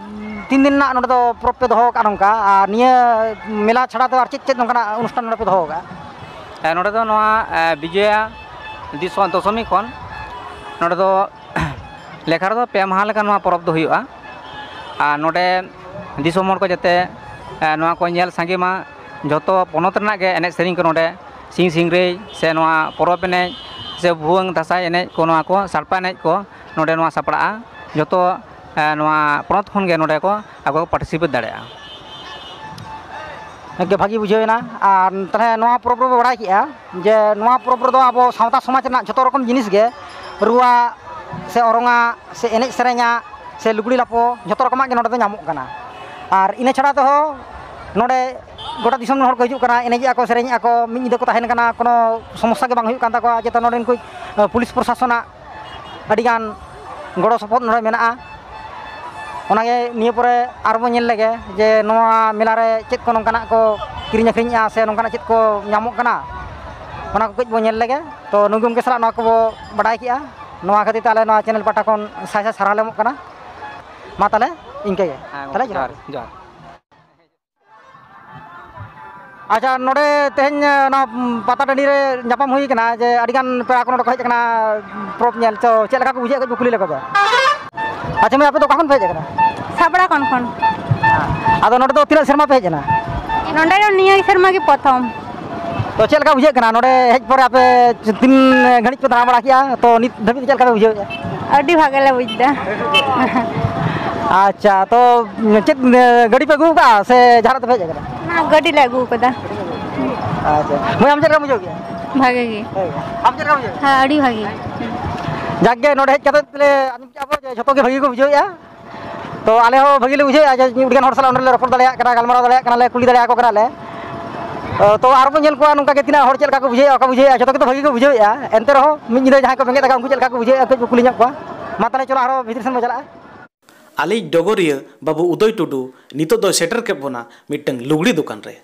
ᱛᱤᱱ ᱫᱤᱱ ᱨᱮᱱᱟᱜ ᱱᱚᱰᱮ ᱫᱚ ᱯᱚᱨᱚᱵᱽ ᱯᱮ ᱫᱚᱦᱚ ᱟᱠᱟᱫᱼᱟ ᱱᱚᱝᱠᱟ, ᱟᱨ ᱱᱤᱭᱟᱹ ᱢᱮᱞᱟ ᱪᱷᱟᱲᱟ ᱫᱚ ᱟᱨ ᱪᱮᱫ ᱪᱮᱫ ᱱᱚᱝᱠᱟᱱᱟᱜ ᱚᱱᱩᱥᱴᱷᱟᱱ ᱱᱚᱰᱮ ᱯᱮ ᱫᱚᱦᱚ ᱟᱠᱟᱫᱼᱟ? ᱦᱮᱸ, ᱱᱚᱰᱮ ᱫᱚ ᱱᱚᱣᱟ, ᱮ, ᱵᱤᱡᱚᱭᱟ ᱫᱤᱥᱚ-, ᱫᱚᱥᱚᱢᱤ ᱠᱷᱚᱱ ᱱᱚᱰᱮ ᱫᱚ ᱞᱮᱠᱷᱟ ᱨᱮᱫᱚ ᱯᱮ ᱢᱟᱦᱟ ᱞᱮᱠᱟ ᱱᱚᱣᱟ ᱯᱚᱨᱚᱵᱽ ᱫᱚ ᱦᱩᱭᱩᱜᱼᱟ᱾ ᱟᱨ ᱱᱚᱰᱮ ᱫᱤᱥᱚᱢ ᱦᱚᱲ ᱠᱚ ᱡᱟᱛᱮ ᱱᱚᱣᱟ ᱠᱚ ᱧᱮᱞ ᱥᱟᱸᱜᱮ ᱢᱟ᱾ ᱡᱷᱚᱛᱚ ᱯᱚᱱᱚᱛ ᱨᱮᱱᱟᱜ ᱜᱮ ᱮᱱᱮᱡ ᱥᱮᱨᱮᱧ ᱠᱚ ᱱᱚᱰᱮ, ᱥᱤᱧ ᱥᱤᱝᱨᱟᱹᱭ ᱥᱮ ᱱᱚᱣᱟ ᱯᱚᱨᱚᱵᱽ ᱮᱱᱮᱡ ᱥᱮ ᱵᱷᱩᱣᱟᱹᱝ ᱫᱟᱸᱥᱟᱭ ᱮᱱᱮᱡ ᱠᱚ, ᱱᱚᱣᱟ ᱠᱚ ᱥᱟᱲᱯᱟ ᱮᱱᱮᱡ ᱠᱚ ᱱᱚᱰᱮ ᱱᱚᱣᱟ ᱥᱟᱯᱲᱟᱜᱼᱟ᱾ ᱡᱷᱚᱛᱚ ᱱᱚᱣᱟ ᱯᱚᱱᱚᱛ ᱠᱷᱚᱱ ᱜᱮ ᱱᱚᱰᱮ ᱠᱚ ᱟᱠᱚ ᱠᱚ ᱯᱟᱨᱴᱤᱥᱤᱯᱮᱴ ᱫᱟᱲᱮᱭᱟᱜᱼᱟ᱾ ᱜᱮ ᱵᱷᱟᱹᱜᱤ ᱵᱩᱡᱷᱟᱹᱣ ᱮᱱᱟ᱾ ᱟᱨ ᱛᱟᱦᱚᱞᱮ ᱱᱚᱣᱟ ᱯᱚᱨᱚᱵᱽ ᱨᱮᱵᱚ ᱵᱟᱲᱟᱭ ᱠᱮᱜᱼᱟ ᱡᱮ ᱱᱚᱣᱟ ᱯᱚᱨᱚᱵᱽ ᱨᱮᱫᱚ ᱟᱵᱚ ᱥᱟᱶᱛᱟ ᱥᱚᱢᱟᱡᱽ ᱨᱮᱱᱟᱜ ᱡᱷᱚᱛᱚ ᱨᱚᱠᱚᱢ ᱡᱤᱱᱤᱥ ᱜᱮ, ᱨᱩᱣᱟᱜ ᱥᱮ ᱚᱨᱚᱝᱟᱜ ᱥᱮ ᱮᱱᱮᱡ ᱥᱮᱨᱮᱧᱟᱜ ᱥᱮ ᱞᱩᱜᱽᱲᱤ ᱞᱟᱯᱚ, ᱡᱷᱚᱛᱚ ᱨᱚᱠᱚᱢᱟᱜ ᱜᱮ ᱱᱚᱰᱮ ᱫᱚ ᱧᱟᱢᱚᱜ ᱠᱟᱱᱟ᱾ ᱟᱨ ᱤᱱᱟᱹ ᱪᱷᱟᱲᱟ ᱛᱮᱦᱚᱸ ᱱᱚᱰᱮ ᱜᱚᱴᱟ ᱫᱤᱥᱚᱢ ᱨᱮᱱ ᱦᱚᱲ ᱠᱚ ᱦᱤᱡᱩᱜ ᱠᱟᱱᱟ, ᱮᱱᱮᱡᱮᱜᱼᱟ ᱠᱚ, ᱥᱮᱨᱮᱧᱮᱜᱼᱟ ᱠᱚ, ᱢᱤᱫ ᱧᱤᱫᱟᱹ ᱠᱚ ᱛᱟᱦᱮᱱ ᱠᱟᱱᱟ, ᱠᱳᱱᱳ ᱥᱚᱢᱚᱥᱥᱟ ᱜᱮ ᱵᱟᱝ ᱦᱩᱭᱩᱜ ᱠᱟᱱ ᱛᱟᱠᱚᱣᱟ᱾ ᱡᱮᱛᱮ ᱱᱚᱰᱮᱱ ᱠᱚ ᱯᱩᱞᱤᱥ ᱯᱨᱚᱥᱟᱥᱚᱱᱟᱜ ᱟᱹᱰᱤᱜᱟᱱ ᱜᱚᱲᱚ ᱥᱚᱯᱚᱦᱚᱫ ᱱᱚᱰᱮ ᱢᱮᱱᱟᱜᱼᱟ᱾ ᱚᱱᱟᱜᱮ ᱱᱤᱭᱟᱹ ᱯᱚᱨᱮ ᱟᱨᱵᱚ ᱧᱮᱞ ᱞᱮᱜᱮ ᱡᱮ ᱱᱚᱣᱟ ᱢᱮᱞᱟ ᱨᱮ ᱪᱮᱫ ᱠᱚ ᱱᱚᱝᱠᱟᱱᱟᱜ ᱠᱚ ᱠᱤᱨᱤᱧ ᱟᱹᱠᱷᱨᱤᱧᱮᱜᱼᱟ ᱥᱮ ᱱᱚᱝᱠᱟᱱᱟᱜ ᱪᱮᱫ ᱠᱚ ᱧᱟᱢᱚᱜ ᱠᱟᱱᱟ, ᱚᱱᱟ ᱠᱚ ᱠᱟᱹᱡ ᱵᱚ ᱧᱮᱞ ᱞᱮᱜᱮ᱾ ᱛᱚ ᱱᱩᱭ ᱜᱚᱢᱠᱮ ᱥᱟᱞᱟᱜ ᱱᱚᱣᱟ ᱠᱚᱵᱚ ᱵᱟᱰᱟᱭ ᱠᱮᱜᱼᱟ᱾ ᱱᱚᱣᱟ ᱠᱷᱟᱹᱛᱤᱨ ᱛᱮ ᱟᱞᱮ ᱱᱚᱣᱟ ᱪᱮᱱᱮᱞ ᱯᱟᱦᱴᱟ ᱠᱷᱚᱱ ᱥᱟᱭ ᱥᱟᱭ ᱥᱟᱨᱦᱟᱣ ᱞᱮ ᱮᱢᱚᱜ ᱠᱟᱱᱟ᱾ ᱢᱟ ᱛᱟᱦᱚᱞᱮ ᱤᱱᱠᱟᱹ ᱜᱮ᱾ ᱦᱮᱸ, ᱛᱟᱦᱚᱞᱮ ᱜᱚᱢᱠᱮ, ᱡᱚᱦᱟᱨ᱾ ᱡᱚᱦᱟᱨ, ᱡᱚᱦᱟᱨ᱾ ᱟᱪᱪᱷᱟ, ᱱᱚᱰᱮ ᱛᱮᱦᱮᱧ, ᱮ, ᱱᱚᱣᱟ, ᱩᱢ, ᱯᱟᱛᱟ ᱴᱟᱺᱰᱤ ᱨᱮ ᱧᱟᱯᱟᱢ ᱦᱩᱭ ᱠᱟᱱᱟ ᱡᱮ ᱟᱹᱰᱤᱜᱟᱱ ᱯᱮᱲᱟ ᱠᱚ ᱱᱚᱰᱮ ᱠᱚ ᱦᱮᱡ ᱟᱠᱟᱱᱟ ᱯᱚᱨᱚᱵᱽ ᱧᱮᱞ᱾ ᱛᱚ, ᱪᱮᱫ ᱞᱮᱠᱟ ᱠᱚ ᱵᱩᱡᱷᱟᱹᱣᱮᱫ ᱠᱚ ᱠᱩᱞᱤ ᱞᱮᱠᱚ ᱫᱚ? ᱟᱪᱪᱷᱟ ᱢᱟᱹᱭ, ᱟᱯᱮ ᱫᱚ ᱚᱠᱟ ᱠᱷᱚᱱ ᱯᱮ ᱦᱮᱡ ᱟᱠᱟᱱᱟ? ᱥᱟᱵᱲᱟ ᱠᱷᱚᱱ ᱠᱷᱚᱱ᱾ ᱟᱫᱚ ᱱᱚᱰᱮ ᱫᱚ ᱛᱤᱱᱟᱹᱜ ᱥᱮᱨᱢᱟ ᱯᱮ ᱦᱮᱡ ᱮᱱᱟ? ᱱᱚᱰᱮ ᱫᱚ ᱱᱤᱭᱟᱹ ᱥᱮᱨᱢᱟ ᱜᱮ ᱯᱨᱚᱛᱷᱚᱢ᱾ ᱛᱚ, ᱪᱮᱫ ᱞᱮᱠᱟ ᱵᱩᱡᱷᱟᱹᱜ ᱠᱟᱱᱟ ᱱᱚᱰᱮ ᱦᱮᱡ ᱯᱚᱨᱮ? ᱟᱯᱮ ᱛᱤᱱ ᱜᱷᱟᱹᱲᱤᱡ ᱯᱮ ᱫᱟᱬᱟ ᱵᱟᱲᱟ ᱠᱮᱜᱼᱟ, ᱛᱚ ᱱᱤᱛ ᱫᱷᱟᱹᱵᱤᱡ ᱪᱮᱫ ᱞᱮᱠᱟ ᱯᱮ ᱵᱩᱡᱷᱟᱹᱣᱮᱫᱼᱟ? ᱟᱹᱰᱤ ᱵᱷᱟᱜᱮ ᱞᱮ ᱵᱩᱡᱽ ᱮᱫᱟ᱾ ᱟᱪᱪᱷᱟ, ᱛᱚ ᱪᱮᱫ, ᱮ, ᱜᱟᱹᱰᱤ ᱯᱮ ᱟᱹᱜᱩ ᱟᱠᱟᱫᱼᱟ ᱥᱮ ᱡᱟᱦᱟᱱᱟᱜ ᱛᱮᱯᱮ ᱦᱮᱡ ᱟᱠᱟᱱᱟ? ᱚᱱᱟ ᱜᱟᱹᱰᱤ ᱞᱮ ᱟᱹᱜᱩ ᱟᱠᱟᱫᱟ᱾ ᱟᱪᱪᱷᱟ, ᱢᱟᱹᱭ, ᱟᱢ ᱪᱮᱫ ᱞᱮᱠᱟᱢ ᱵᱩᱡᱷᱟᱹᱣ ᱠᱮᱜᱼᱟ? ᱵᱷᱟᱜᱮ ᱜᱮ᱾ ᱦᱮᱸ, ᱟᱢ ᱪᱮᱫ ᱞᱮᱠᱟᱢ ᱵᱩᱡᱷᱟᱹᱣ ᱠᱮᱜᱼᱟ? ᱦᱮᱸ, ᱟᱹᱰᱤ ᱵᱷᱟᱜᱮ᱾ ᱡᱟᱠ ᱜᱮ, ᱱᱚᱰᱮ ᱦᱮᱡ ᱠᱟᱛᱮ ᱞᱮ ᱟᱸᱡᱚᱢ ᱠᱮᱜᱼᱟ ᱵᱚ ᱡᱮ ᱡᱷᱚᱛᱚ ᱜᱮ ᱵᱷᱟᱜᱮ ᱠᱚ ᱵᱩᱡᱷᱟᱹᱣᱮᱫᱼᱟ᱾ ᱛᱚ ᱟᱞᱮ ᱦᱚᱸ ᱵᱷᱟᱹᱜᱤ ᱞᱮ ᱵᱩᱡᱷᱟᱹᱣᱮᱫᱼᱟ ᱡᱮ ᱟᱹᱰᱤ ᱜᱟᱱ ᱦᱚᱲ ᱥᱟᱞᱟᱜ ᱱᱚᱰᱮ ᱞᱮ ᱨᱚᱯᱚᱲ ᱫᱟᱲᱮᱭᱟᱜ ᱠᱟᱱᱟ, ᱜᱟᱞᱢᱟᱨᱟᱣ ᱫᱟᱲᱮᱭᱟᱜ ᱠᱟᱱᱟᱞᱮ, ᱠᱩᱞᱤ ᱫᱟᱲᱮᱭᱟᱠᱚ ᱠᱟᱱᱟᱞᱮ᱾ ᱛᱚ ᱟᱨ ᱵᱚᱱ ᱧᱮᱞ ᱠᱚᱣᱟ ᱱᱚᱝᱠᱟ ᱜᱮ ᱛᱤᱱᱟᱹᱜ ᱦᱚᱲ ᱪᱮᱫ ᱞᱮᱠᱟ ᱠᱚ ᱵᱩᱡᱷᱟᱹᱣᱮᱫᱼᱟ, ᱵᱟᱠᱚ ᱵᱩᱡᱷᱟᱹᱣᱮᱫᱼᱟ, ᱡᱷᱚᱛᱚ ᱜᱮᱛᱚ ᱵᱷᱟᱹᱜᱤ ᱠᱚ ᱵᱩᱡᱷᱟᱹᱣᱮᱫᱼᱟ᱾ ᱮᱱᱛᱮ ᱨᱮᱦᱚᱸ ᱢᱤᱫ ᱧᱤᱫᱟᱹ ᱡᱟᱦᱟᱸᱭ ᱠᱚ ᱵᱮᱸᱜᱮᱫ ᱟᱠᱟᱫ ᱩᱱᱠᱩ ᱪᱮᱫ ᱞᱮᱠᱟ ᱠᱚ ᱵᱩᱡᱷᱟᱹᱣᱮᱫᱼᱟ, ᱠᱟᱹᱡ ᱵᱚ ᱠᱩᱞᱤ ᱧᱚᱜ ᱠᱚᱣᱟ᱾ ᱢᱟ ᱛᱟᱦᱚᱞᱮ ᱪᱚᱞᱚ ᱟᱨᱦᱚᱸ ᱵᱷᱤᱛᱤᱨ ᱥᱮᱱ ᱵᱚ ᱪᱟᱞᱟᱜᱼᱟ᱾ ᱟᱞᱮᱭᱤᱡ ᱰᱚᱜᱚᱨᱤᱭᱟᱹ ᱵᱟᱹᱵᱩ ᱩᱫᱚᱭ ᱴᱩᱰᱩ ᱱᱤᱛᱚᱜ ᱫᱚᱭ ᱥᱮᱴᱮᱨ ᱠᱮᱫ ᱵᱚᱱᱟ ᱢᱤᱫᱴᱟᱝ ᱞᱩᱜᱽᱲᱤ ᱫᱚᱠᱟᱱ ᱨᱮ᱾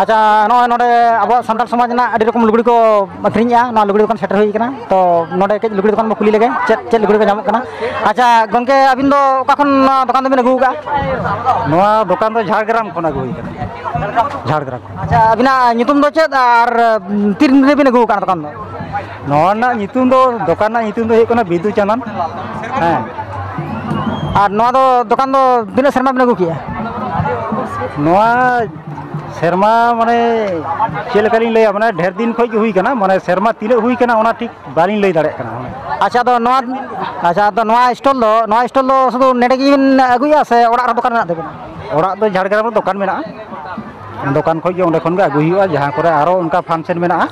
ᱟᱪᱪᱷᱟ, ᱱᱚᱜᱼᱚᱭ ᱱᱚᱰᱮ ᱟᱵᱚᱣᱟᱜ ᱥᱟᱱᱛᱟᱲ ᱥᱚᱢᱟᱡᱽ ᱨᱮᱱᱟᱜ ᱟᱹᱰᱤ ᱨᱚᱠᱚᱢ ᱞᱩᱜᱽᱲᱤ ᱠᱚ ᱟᱹᱠᱷᱨᱤᱧᱮᱜᱼᱟ, ᱱᱚᱣᱟ ᱞᱩᱜᱽᱲᱤ ᱫᱚᱠᱟᱱ ᱥᱮᱴᱮᱨ ᱦᱩᱭ ᱠᱟᱱᱟ᱾ ᱛᱚ ᱱᱚᱰᱮ ᱠᱟᱹᱡ ᱞᱩᱜᱽᱲᱤ ᱫᱚᱠᱟᱱ ᱵᱚ ᱠᱩᱞᱤ ᱞᱮᱜᱮ, ᱪᱮᱫ ᱪᱮᱫ ᱞᱩᱜᱽᱲᱤ ᱠᱚ ᱧᱟᱢᱚᱜ ᱠᱟᱱᱟ? ᱟᱪᱪᱷᱟ ᱜᱚᱢᱠᱮ, ᱟᱹᱵᱤᱱ ᱫᱚ ᱚᱠᱟ ᱠᱷᱚᱱ ᱱᱚᱣᱟ ᱫᱚᱠᱟᱱ ᱫᱚᱵᱤᱱ ᱟᱹᱜᱩ ᱟᱠᱟᱫᱼᱟ? ᱱᱚᱣᱟ ᱫᱚᱠᱟᱱ ᱫᱚ ᱡᱷᱟᱲᱜᱨᱟᱢ ᱠᱷᱚᱱ ᱟᱹᱜᱩ ᱦᱩᱭ ᱠᱟᱱᱟ᱾ ᱡᱷᱟᱲᱜᱨᱟᱢ ᱠᱷᱚᱱ᱾ ᱟᱪᱪᱷᱟ, ᱟᱹᱵᱤᱱᱟᱜ ᱧᱩᱛᱩᱢ ᱫᱚ ᱪᱮᱫ ᱟᱨ ᱛᱤᱱ ᱨᱮᱵᱤᱱ ᱟᱹᱜᱩ ᱟᱠᱟᱫᱼᱟ ᱫᱚᱠᱟᱱ ᱫᱚ? ᱱᱚᱣᱟ ᱨᱮᱱᱟᱜ ᱧᱩᱛᱩᱢ ᱫᱚ, ᱫᱚᱠᱟᱱ ᱨᱮᱱᱟᱜ ᱧᱩᱛᱩᱢ ᱫᱚ ᱦᱩᱭᱩᱜ ᱠᱟᱱᱟ ᱵᱤᱫᱩ ᱪᱟᱸᱫᱟᱱ᱾ ᱦᱮᱸ, ᱟᱨ ᱱᱚᱣᱟ ᱫᱚ ᱫᱚᱠᱟᱱ ᱫᱚ ᱛᱤᱱᱟᱹᱜ ᱥᱮᱨᱢᱟ ᱵᱤᱱ ᱟᱹᱜᱩ ᱠᱮᱜᱼᱟ? ᱱᱚᱣᱟ ᱥᱮᱨᱢᱟ, ᱢᱟᱱᱮ, ᱪᱮᱫ ᱞᱮᱠᱟᱞᱤᱧ ᱞᱟᱹᱭᱟ, ᱢᱟᱱᱮ, ᱰᱷᱮᱨ ᱫᱤᱱ ᱠᱷᱚᱱ ᱜᱮ ᱦᱩᱭ ᱠᱟᱱᱟ, ᱢᱟᱱᱮ, ᱥᱮᱨᱢᱟ ᱛᱤᱱᱟᱹᱜ ᱦᱩᱭ ᱠᱟᱱᱟ, ᱚᱱᱟ ᱴᱷᱤᱠ ᱵᱟᱹᱞᱤᱧ ᱞᱟᱹᱭ ᱫᱟᱲᱮᱭᱟᱜ ᱠᱟᱱᱟ᱾ ᱟᱪᱪᱷᱟ, ᱟᱫᱚ ᱱᱚᱣᱟ, ᱟᱪᱪᱷᱟ, ᱟᱫᱚ ᱱᱚᱣᱟ ᱥᱴᱚᱞ ᱫᱚ, ᱱᱚᱣᱟ ᱥᱴᱚᱞ ᱫᱚ ᱥᱩᱫᱷᱩ ᱱᱚᱰᱮ ᱜᱮᱵᱤᱱ ᱟᱹᱜᱩᱭᱟ ᱥᱮ ᱚᱲᱟᱜ ᱨᱮ ᱫᱚᱠᱟᱱ ᱢᱮᱱᱟᱜ ᱛᱟᱵᱤᱱᱟ? ᱚᱲᱟᱜ ᱫᱚ ᱡᱷᱟᱲᱜᱨᱟᱢ ᱨᱮ ᱫᱚᱠᱟᱱ ᱢᱮᱱᱟᱜᱼᱟ᱾ ᱫᱚᱠᱟᱱ ᱠᱷᱚᱱ ᱜᱮ, ᱚᱸᱰᱮ ᱠᱷᱚᱱ ᱜᱮ ᱟᱹᱜᱩᱭ ᱦᱩᱭᱩᱜᱼᱟ, ᱡᱟᱦᱟᱸ ᱠᱚᱨᱮ ᱟᱨᱚ ᱚᱱᱠᱟ function ᱢᱮᱱᱟᱜᱼᱟ᱾